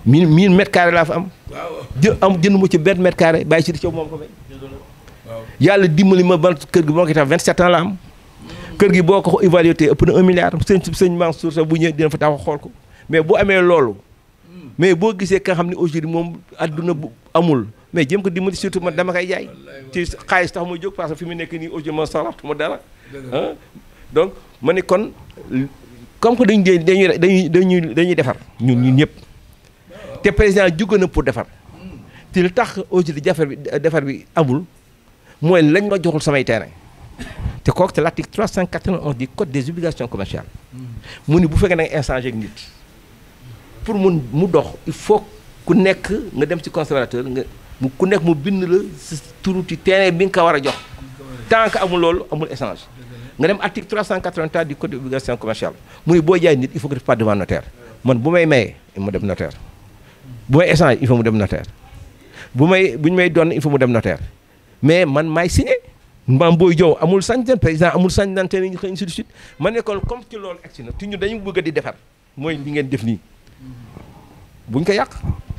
1000 mètres carrés laa fa am. jënd mu ci benn mètre carré bàyyi ci di coow moom ko may. yàlla dimbali ma ba kër gi moo ko tax 27 ans la am. kër gi boo ko évalué ëpp na 1 milliard sëñ Mansour sax bu ñëwee dina fa taxaw xool ko mais boo amee loolu. mais boo gisee ka nga xam ne aujourd'hui moom adduna bu amul mais jéem ko dimbali surtout man dama koy jaay. ci xaalis tax muy jóg parce que fi mu nekk nii aujourd'hui ma soxla dara. donc ma ne kon comme que dañuy defar ñun ñëpp te président jóge na pour defar te li tax aujourd'hui defar bi amul mooy lañ ma joxul samay terrain te kooku c'est l'article 391 du code des obligations commerciales mu ni bu fekkee da nga échanger ak nit pour mu dox il faut ku nekk nga dem ci conservateur ku nekk mu bind la sa turu ci terrain bi nga ko war a jox tant que amul loolu amul échange nga dem article 383 du code des obligations commerciales mu ni boo jaay nit il faut que def pas devant notaire man bu may maye il faut mu dem notaire bu may échange il faut mu dem notaire bu ñu may doon il faut mu dem notaire mais man maay signé mbaam booy jow amul sañ-sañ président amul sañ-sañ te ñu xëy ainsi de suite ma ne kon comme ci loolu egsi na te ñun dañu bëgg di defar mooy li ngeen def nii buñ ko yàq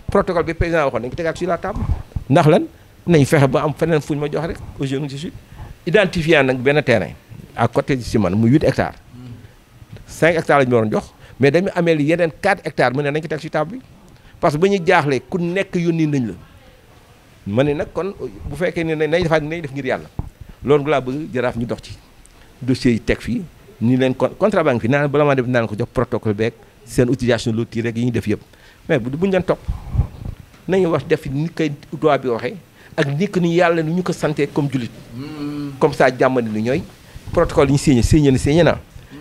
protocole bi président waxoon nañ ko tegaat sur la table ndax lan nañ fexe ba am feneen fuñ ma jox rek aujourd'hui ainsi de suite identifier nag benn terrain à côté si man mu 8 hectares 5 hectares la ñu waroon jox mais dañu amee yeneen 4 hectares mu ne nañ ko teg ci table bi parce que ba ñuy jaaxlee ku nekk yónni nañ la ma ne nag kon bu fekkee ne nañ defaat nañ def ngir yàlla loolu laa bëgg jaraaf ñu dox ci dossiers yi teg fii ñu leen contrat banque fi naan bala maa def naan ko jox protocole beeg seen utilisation lotir rek yi ñuy def yëpp mais buñu leen topp nañu wax def ni koy droit bi waxee ak ni ko ni yàlla ni ñu ko santé comme jullit comme ça jàmmandi ni ñooy protocole yi ñu signé naa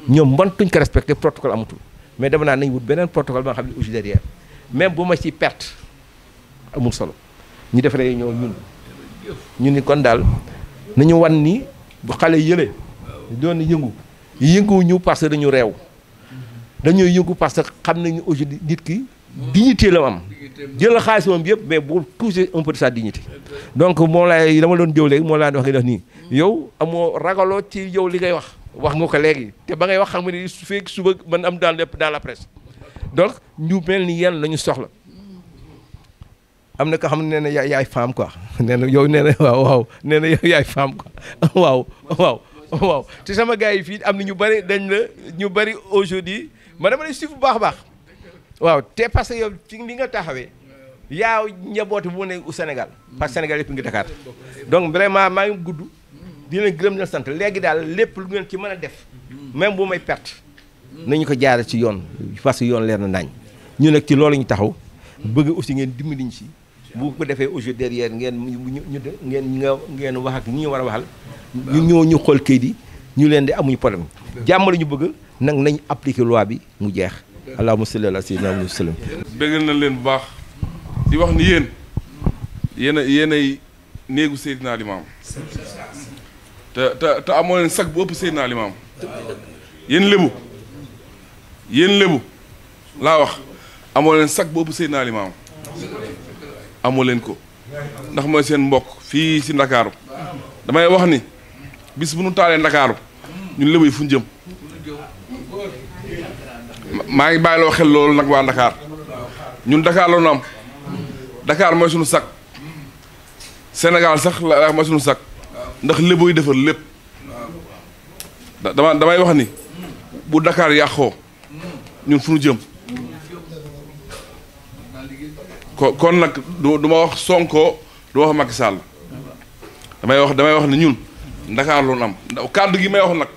ñoom mëntuñ ko respecté protocole amatul mais dama naa nañ wut beneen protocole ba nga xam ne aussi derrière même bu ma ci perte amul solo ñu defaree ñoo ñun ni kon daal nañu wan ni bu xale yële doon yënguwuñu parce que dañu réew dañoo yëngu parce que xam nañu aujourd'hui nit ki dignité la am jël xaalis moom yëpp mais bu toucher un peu de sa dignité donc moom laay dama doon jëw léegi moo laa wax nga def nii yow amoo ragaloo ci yow li ngay wax nga ko léegi te ba ngay wax xam nga ni fekk suba man am dans la presse donc ñu mel ni yéen la ñu soxla am na ko xam ne nee na yaay femme quoi nee na yow nee na waaw nee na yow yaay femme quoi waaw te sama gars yi fii am na ñu bëri dañ la ñu bëri aujourd'hui ma dama lay suivre bu baax a baax waaw te parce que yow ci li nga taxawee yaa njaboote bu ne au Sénégal parce que Sénégal yëpp ngi Dakar donc vraiment maa ngi gudd di leen gërëm na sant léegi daal lépp lu ngeen ci mën a def même bu may perte nañu ko jaare ci yoon parce que yoon leer na nañ ñu nag ci loolu ñu taxaw bëgg aussi ngeen dimbali ñu si bu ko defee aujourd'hui derrière ngeen wax ak ñi ñu war a waxal ñu xool kayit yi ñu leen di amuñu problème jàmm la ñu bëgg nag nañ appliquer loi bi mu jeex allahumma salli ala sayyidina Muhammad sallam bëggal na leen bu baax di wax ni yéenay néegu Seydina Limaam te amoo leen sag bu ëpp Seydina Limaam yéen lébu laa wax amoo leen sag bu ëpp Seydina Limaam amoo leen ko ndax mooy seen mbokk fii si Ndakaaru damay wax ni bis bu nu taalee Ndakaaru ñun lébu yi fu ñu jëm maa ngi bàyyiloo xel loolu nag waa Dakar ñun Dakar la ñu am Dakar mooy suñu sag Sénégal sax la mooy suñu sag ndax lébu yi defar lépp damay wax ni bu Dakar yàqoo ñun fu ñu jëm kon nag du ma wax Sonko du ma wax Macky Sall damay wax ni ñun Dakar la ñu am kàddu gi may wax nag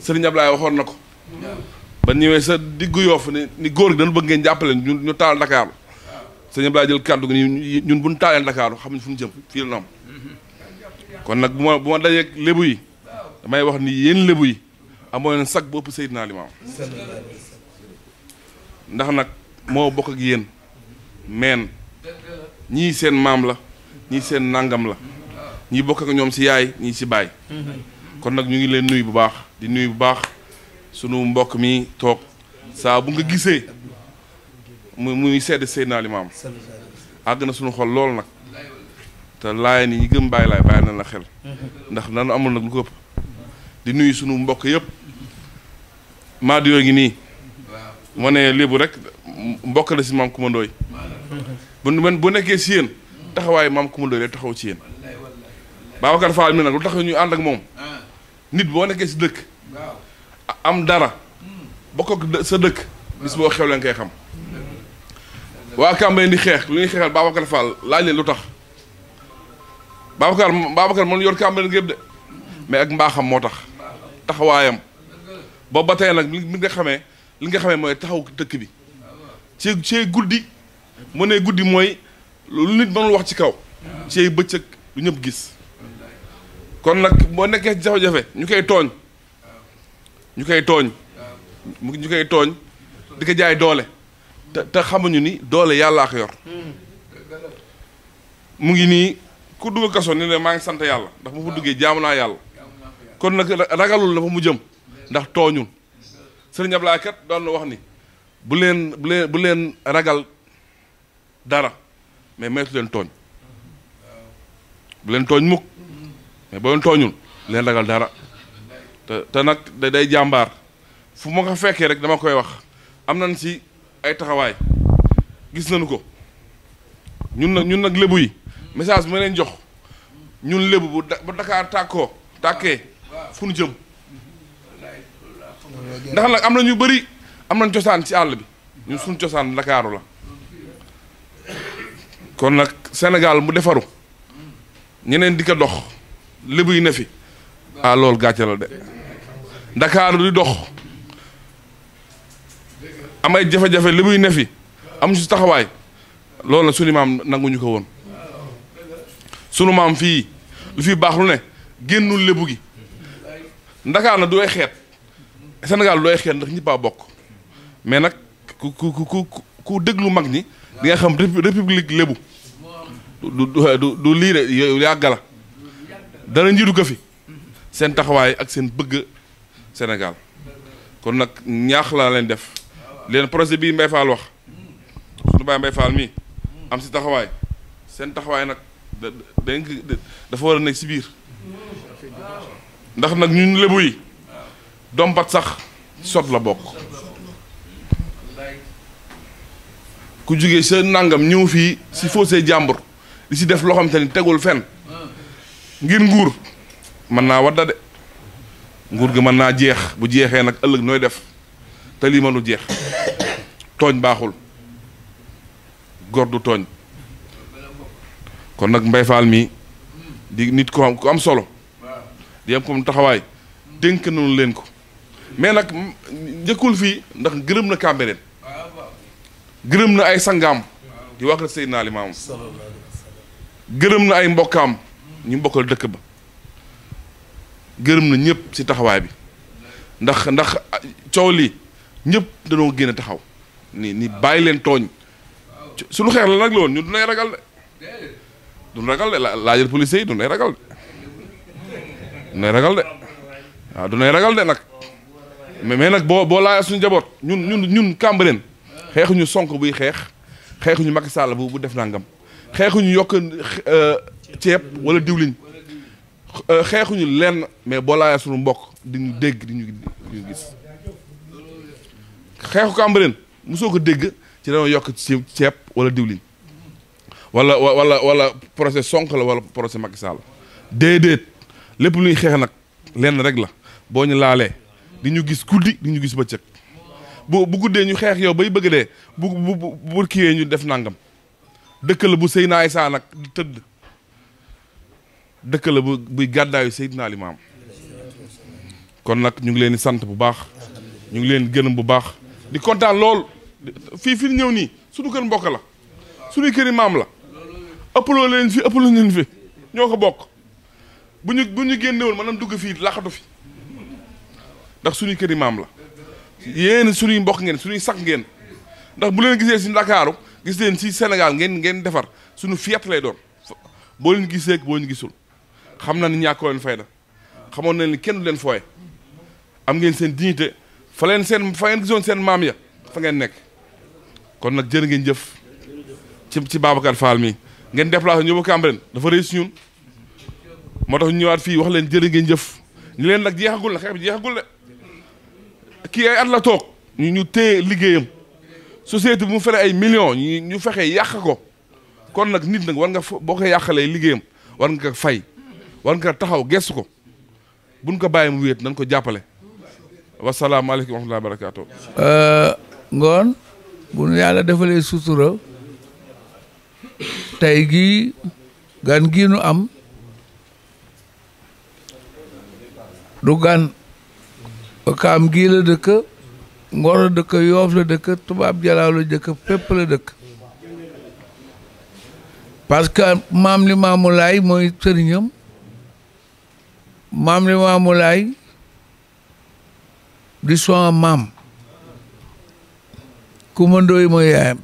Serigne Ablaye waxoon na ko ba ñëwee sa diggu Yoff ni góor gi dañu bëgg ngeen jàppale ñu taal Dakar Serigne Ablaye jël kàddu gi ni ñun bu ñu taalee Dakar xam ne fu ñu jëm fii la ñu am kon nag bu ma dajeeg lébu yi damay wax ni yéen lébu yi amoo leen sag bopp Seydina Limaamu ndax nag moo bokk ak yéen meen ñii seen maam la ñii seen nangam la ñii bokk ak ñoom si yaay ñii si baay kon nag ñu ngi leen nuyu bu baax di nuyu bu baax sunu mbokk mi toog saa bu nga gisee muy sedd Seydina Limaamu àgg na sunu xol lool nag te laay ni ñi gëm bàyyi na la xel ndax nanu amul nag lu ko ëpp di nuyu sunu mbokk yëpp maadu yoo ngi nii ma ne lébu rek mbokk la si maam Coumba Ndoye bu nekkee si yéen taxawaay maam Coumba Ndoye lay taxaw ci yéen Babacar Fall mi nag lu tax ñu ànd ak moom nit boo nekkee si dëkk am dara bokk ak sa dëkk bis boo xew leen koy xam waa Cambérène di xeex lu ñuy xeexal Babacar Fall laaj leen lu tax Babacar mën yor Cambérène gépp de mais ak mbaaxam moo tax taxawaayam boobu ba tey nag li nga xamee mooy taxaw dëkk bi ci guddi mu ne guddi mooy lu nit mënul wax ci kaw ci bëccëg lu ñëpp gis kon nag boo nekkee ci jafe-jafe ñu koy tooñ ñu koy tooñ di ko jaay doole te xamuñu ni doole yàllaa ko yor mu ngi nii ku dugg kaso ni ne maa ngi sant yàlla ndax mu fa duggee jaamu naa yàlla kon nag ragalul la fa mu jëm ndax tooñul sëriñ Ablaye kat doon na wax ni bu leen ragal dara mais maytu leen tooñ bu leen tooñ mukk mais boo leen tooñul leen ragal dara te nag day jàmbaar fu ma ko fekkee rek dama koy wax am nañ ci ay taxawaay gis nañu ko ñun nag lébu yi message bi ma leen jox ñun lébu bu Dakar tàkkee fu nu jëm ndax nag am na ñu bëri am nañ cosaan ci àll bi ñun suñu cosaan Dakaaru la kon nag Sénégal mu defaru ñeneen di ko dox lébu yi ne fi loolu gàcce la de Dakaaru di dox am ay jafe-jafe lébu yi ne fi am si taxawaay loolu la sunu maam nanguñu ko woon sunu maam fii lu fi baax lu ne génnul lébu gi Ndakaar na du ay xeet Sénégal du ay xeet ndax ñëpp a bokk mais nag ku déglu mag ñi di nga xam république lébu du lii de yàgg la dara njiitu ko fi seen taxawaay ak seen bëgg Sénégal kon nag ñaax laa leen def leen projet bii Mbaye Fall wax suñu baay Mbaye Fall mii am si taxawaay seen taxawaay nag dafa war a nekk si biir ndax nag ñun lébu yi dompat sax sot la bokk ku jógee sa nangam ñëw fii si fossé jàmbur di si def loo xam te ni tegul fenn ngir nguur mën naa wadda de nguur gi mën naa jeex bu jeexee nag ëllëg nooy def te lii mënu jeex tooñ baaxul góor du tooñ kon nag Mbaye Fall mii di nit ku am solo di am comme taxawaay dénk nañu leen ko mais nag njëkkul fii ndax gërëm na Cambérène gërëm na ay sangaam di wax la Seydina Limaamu gërëm na ay mbokkaam ñu mbokkal dëkk ba gërëm na ñëpp ci taxawaay bi ndax coow lii ñëpp dañoo génn taxaw ni bàyyi leen tooñ suñu xeex la nag loolu ñun dunay ragal de duñ ragal de laajal police yi dunay ragal de waaw dunay ragal de nag mais nag boo laajal suñu jaboot ñun Cambérène xeexuñu Sonko buy xeexuñu Macky Sall bu def nangam xeexuñu yokk ceeb wala diwliñ xeexuñu lenn mais boo laajal suñu mbokk di ñu dégg di ñu gis xeexu Cambérène mosoo ko dégg ci dañoo yokk ceeb wala diwliñ wala procès Sonko la wala procès Macky Sall déedéet lépp luy xeex nag lenn rek la boo ñu laalee di ñu gis guddi di ñu gis bëccëg bu guddee ñu xeex yow bay bëgg dee bu kiiwee ñu def nangam dëkk la bu Seydina Issa nag di tëdd dëkk la buy gàddaayu Seydina Limaam kon nag ñu ngi leen di sant bu baax ñu ngi leen di gërëm bu baax di kontaan lool fii ñëw nii suñu kër mbokk la suñuy këri maam la ëppaloo leen fi ñoo ko bokk bu ñu génnewul maanaam dugg fii laxatu fi ndax suñuy këri maam la yéen suñuy mbokk ngeen suñuy sakk ngeen ndax bu leen gisee si Ndakaaru gis leen si Sénégal ngeen defar suñu fierté lay doon boo leen gisee boo ñu gisul xam na ni ñàkkoo leen fayda xamoon na ni kenn du leen fooye am ngeen seen dignité fa ngeen gisoon seen maam ya fa ngeen nekk kon nag jërë ngeen jëf ci Babacar Fall mi ngeen déplacé ñëw ba Cambérène dafa réussi ñun moo tax ñu ñëwaat fii wax leen jërë ngeen jëf ñu leen nag jeexagul na xeex bi jeexagul de kii ay at la toog ñu téye liggéeyam société bu mu fere ay millions ñu fexe yàq ko kon nag nit nag war nga boo ko yàqalee liggéeyam war nga ko fay war nga ko taxaw gestu ko buñ ko bàyyi mu wéet nañ ko jàppale wasalaamaaleykum wa rahmatulah barakaatu. ngoon bu nu yàlla defalee sutura tey gii gan gii nu am du gan kaam gii la dëkk Ngor la dëkk Yoof la dëkk Tubaab Jalaaw la dëkk fépp la dëkk parce que maam li maamu laay mooy sëriñam maam li maamu laay di son maam kumandooy mooy yaayam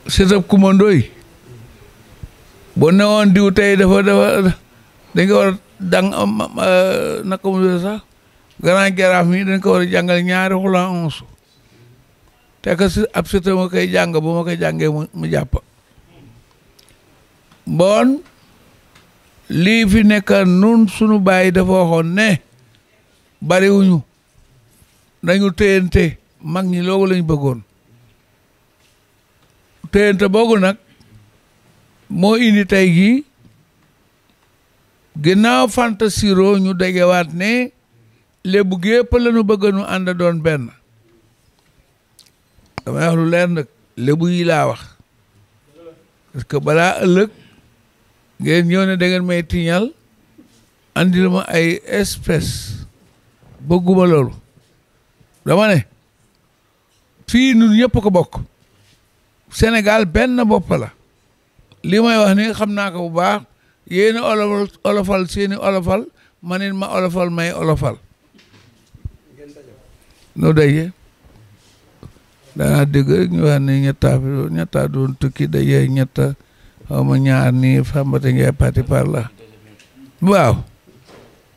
setab kumandooy boo newoon diw tey dafa dañ ko war a dang naka mu sax grand jaraaf mi dañ ko war a jàngal ñaari xula onsu te que si ab seta ma koy jàng bu ma koy jàngee mu jàpp bon lii fi nekk nun sunu baay dafa waxoon ne bariwuñu nañu téyante mag ñi loolu lañ bëggoon téyante boogu nag moo indi tey jii ginnaaw Fanta Siro ñu dajewaat ne lébu gépp lañu bëgg nu ànd doon benn damay wax lu leer nag lébu yi laa wax parce que balaa ëllëg ngeen ñëw ne da ngeen may tiñal andil ma ay espèce bëgguma loolu dama ne fii nun ñëpp ko bokk Sénégal benn bopp la li may wax ni xam naa ko bu baax yéeni olofal seeni olofal manit ma olofal may olofal nu daje danaa dégg rek ñu wax ne ñetta doon tukki daje ñetta xaw ma ñaar nii fambate ngay parti par là waaw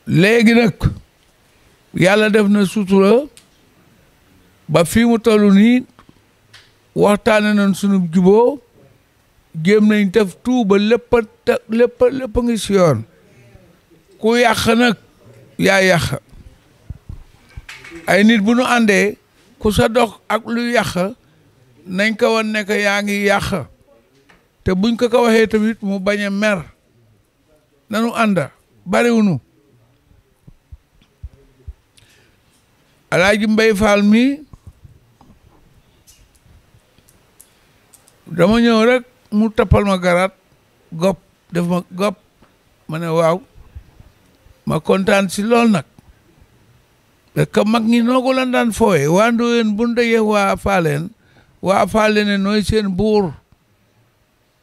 léegi nag yàlla def na sutura ba fii mu toll nii waxtaane nañ sunu juboo jéem nañ def tout ba lépp ngi si yoon ku yàq nag yaa yàq ay nit bu nu àndee ku sa dox ak lu yàq nañ ko wan ne yaa ngi yàq te buñ ko waxee tamit mu bañ a mer nanu ànda bariwunu Alaaji Mbay Faal mi dama ñëw rek mu tappal ma garaat gop def ma gop ma ne waaw ma kontaan si lool nag parce que mag ñi noogu lan daan fooye waa Ndoyeen bu ndeye waa Faaleen nooy seen buur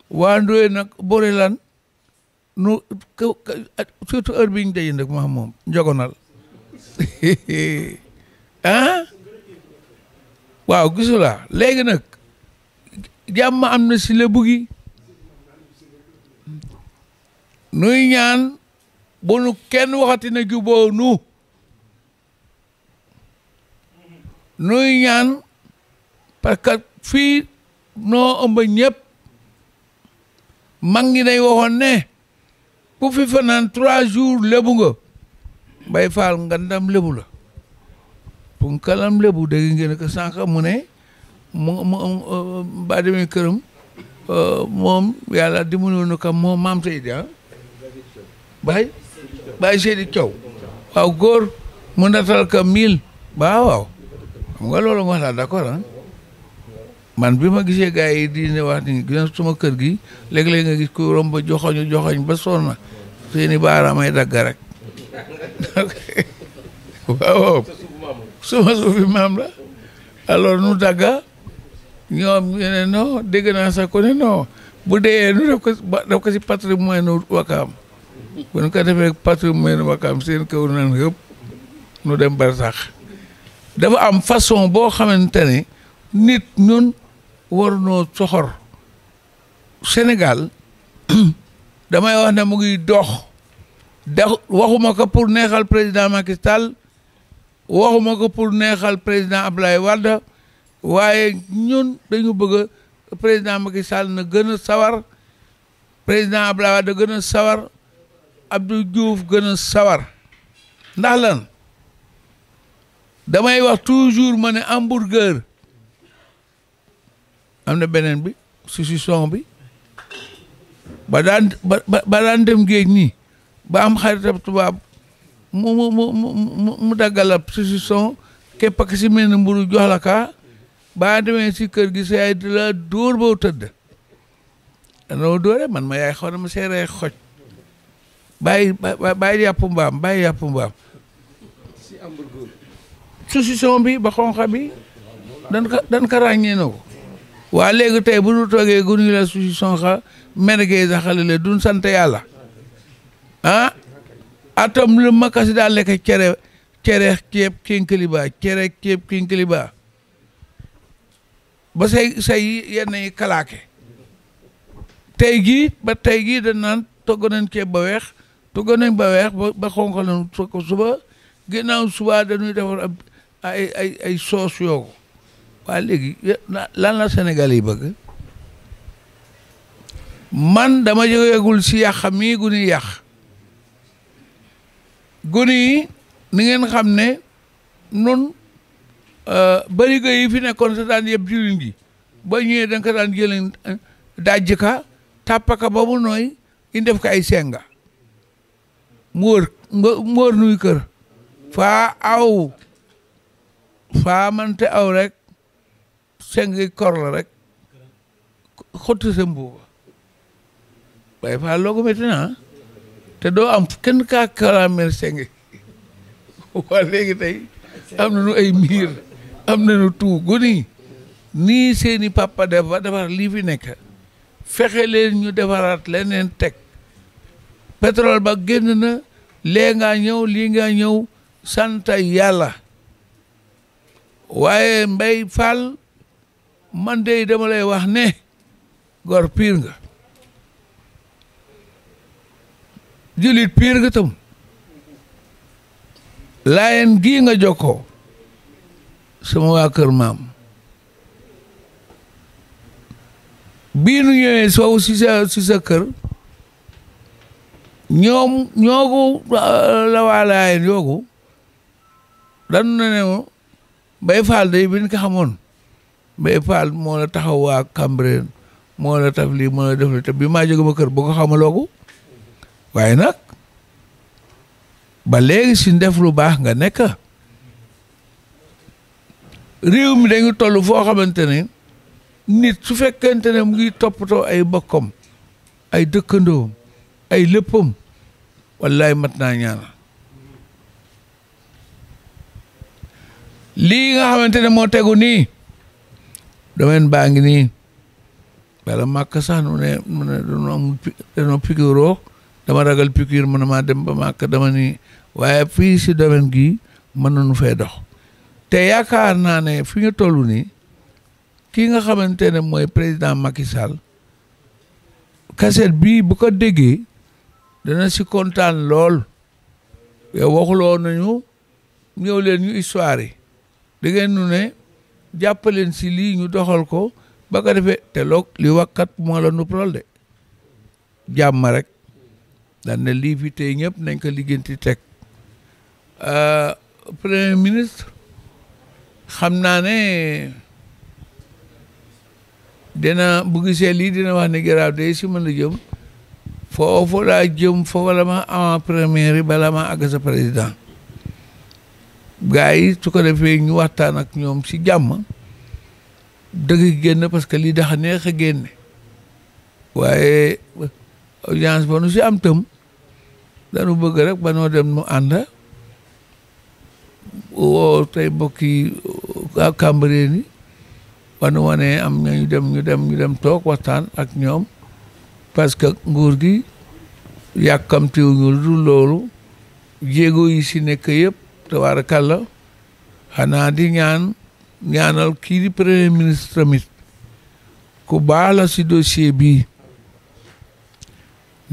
waa Ndoyeen nag bori lan nu surtout heure bi ñu daje nag ma moom njogonal ah waaw gisula léegi nag jàmm am na si lébu gi nuy ñaan bu nu kenn waxati na juboo nuy ñaan parce que fii noo ëmb ñëpp mag ngi day waxoon ne ku fi fanaan 3 jours lébu nga Mbay Faal nga ndam lébu la pour kalam lébu dégg ngeen ko sànq mu ne ba demee këram moom yàlla dimbali na ko moom maam Seydi Baye Seydi Thiaw waaw góor mu natal ka 1000 waaw xam nga loolu nga wax la d'accord man bi ma gisee gars yi di ne wax ni gis suma kër gi léeg-léeg nga gis ku romb joxoñ ba sonn seeni baaraam ay dagg rek waaw suma suufi maam la alors nu dagga ñoom ñu ne non dégg naa sax ko ne non bu dee nu def ko si patrimoine Wakaam bu ñu ko defee patrimoine Wakaam seen kaw nan yëpp nu dem bar sax dafa am façon boo xamante ne nit ñun war noo soxor Sénégal damay wax ne mu ngi dox waxuma ko pour neexal président Macky Sall waxuma ko pour neexal président Abdoulaye Wade waaye ñun dañu bëgg président Macky Sall na gën a sawar président Abdoulaye Wade gën a sawar Abdou Diouf gën a sawar ndax lan damay wax toujours ma ne hamburger am na beneen bi saucisson bi ba daan dem géej nii ba am xaritab tubaab mu daggalab saucisson képp ak si mel ne mburu jox la ka ba demee si kër gi sa yaay di la dóor boo tëdd danoo dóore man ma yaay xaw na ma seeree xoj bàyyi yàpp mbaam saucisson bi ba xonqa bi dan ka ràññee na ko waa léegi tey bu ñu toogee gunu la saucisson xa merguez a xale le duñ sant yàlla ah atom lu makasi daal lekk cere ceeb kinkiliba ba say yenn yi kalaake tey jii dañ naan togg nañ ceeb ba weex ba xonq nañ ko suba ginnaaw suba dañuy defar ay soos yoogu waa léegi lan la Sénégal yi bëgg man dama jógeegul si yàq mii guni yàq guni yi ni ngeen xam ne nun barigo yi fi nekkoon sa daan yëpp diwlin gi ba ñëwee da nga ko daan jëlee dajj ka tàppaka ba mu nooy in def ko ay senga mu wër nuy kër faa mante aw rek sengi kor la rek xotti sa mbuuba waaye faa loogu métti na te doo am kenn kaa kalamel sengi waa léegi tey am nañu ay miir am nañu tout guni nii seeni papa defar lii fi nekk fexe leen ñu defaraat leneen teg pétrole ba génn na lee ngaa ñëw lii ngaa ñëw sant yàlla waaye Mbay Fall man de dama lay wax ne gor piir nga julit piir nga tam laayeen gii nga jokkoo sama waa kër maam bii nu ñëwee soow si sa kër ñoogu la waa laayeen yoogu danu ne Mbay Fall day bi ñu ko xamoon Mbay Fall moo la taxaw waa Cambérène moo la taf lii moo la def li te bi maa jóge ba kër boo ko xamaloogu waaye nag ba léegi si def lu baax nga nekk réew mi dañu toll foo xamante ne nit su fekkente ne mu ngi toppatoo ay bokkam ay dëkkandoom ay léppam wallaay mat naa ñaana lii nga xamante ne moo tegu nii domaine baa ngi nii bala màkk sax nu ne danoo piqûre dama ragal piqûre mën na maa dem ba màkk dama nii waaye fii si domaine gii mën nañu fee dox te yaakaar naa ne fi nga toll nii kii nga xamante ne mooy président Macky Sall kaset bii bu ko déggee dana si kontaan lool yow waxuloo nañu ñëw leen ñu histoire yi da ngeen nu ne jàppaleen si lii ñu doxal ko ba ko defee te loog li wakkat moo la nuppal de jàmm rek daan ne lii fi tey ñëpp nañ ko liggéenti teg premier ministre xam naa ne dina bu gisee lii dina wax ne garaaw day si mën a jëm foofu laa jëm foofu la ma avant première yi bala ma àgg sa président gars yi su ko defee ñu waxtaan ak ñoom si jàmm dëgg génn parce que lii dafa neex a génne waaye audience ba nu si am tam dañu bëgg rek ba noo dem nu ànd woo tey mbokki Cambérène yi wanu wane am ñu dem toog waxtaan ak ñoom parce que nguur gi yàkkamtiwuñu lu dul loolu jéego yi si nekk yëpp tabaarakàlla xanaa di ñaanal kii di premier ministre tamit ku baax la si dossier bii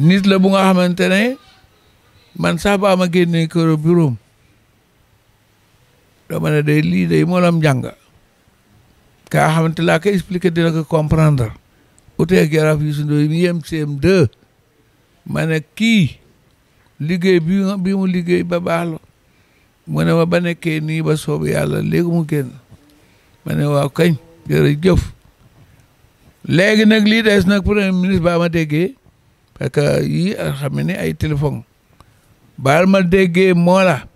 nit la bu nga xamante ne man sax ba ma génnee kër bureau dama ne day lii day moolam njàng kaa xamante laa ko expliqué dina ko comprendre uteeg jaraaf yi su ndoy mi yem CM2 ma ne kii liggéey bi mu liggéey ba baax la mu ne ma ba nekkee nii ba soobu yàlla léegi mu génn ma ne waaw kañ jërëjëf léegi nag lii des nag premier ministre ba ma déggee parce que yii xam ne ay téléphone baal ma déggee moo la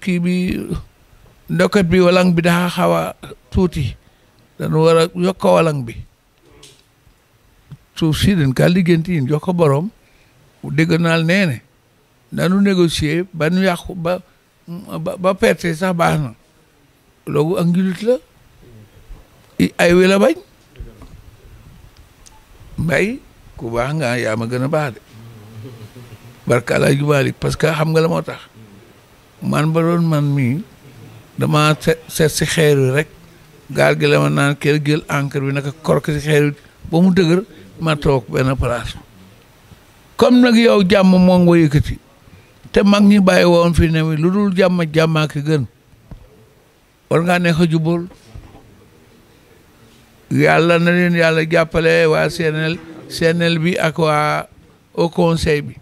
kii bi ndokat bi walang bi daxa xaw a tuuti dañu war a yokk walang bi suuf si dañ ka liggéenti yin jox ko borom dégg naal nee ne nanu négocier ba nu yàqu ba perte sax baax na loolu ak njulit la ay wi la bañ mbay ku baax nga yaa ma gën a baax de barka la jubalik parce que xam nga la moo tax man ba doon man mii dama seet si xeer wi rek gaal gi la ma naan kër jël encre bi naka kork si xeer wi ba mu dëgër ma toog benn place comme nag yow jàmm moo nga yëkkati te mag ñi bàyyi woon fi ne lu dul jàmmaa ki gën war ngaa neex a jubóol yàlla na leen yàlla jàppale waa CNL bi ak waa au conseil bi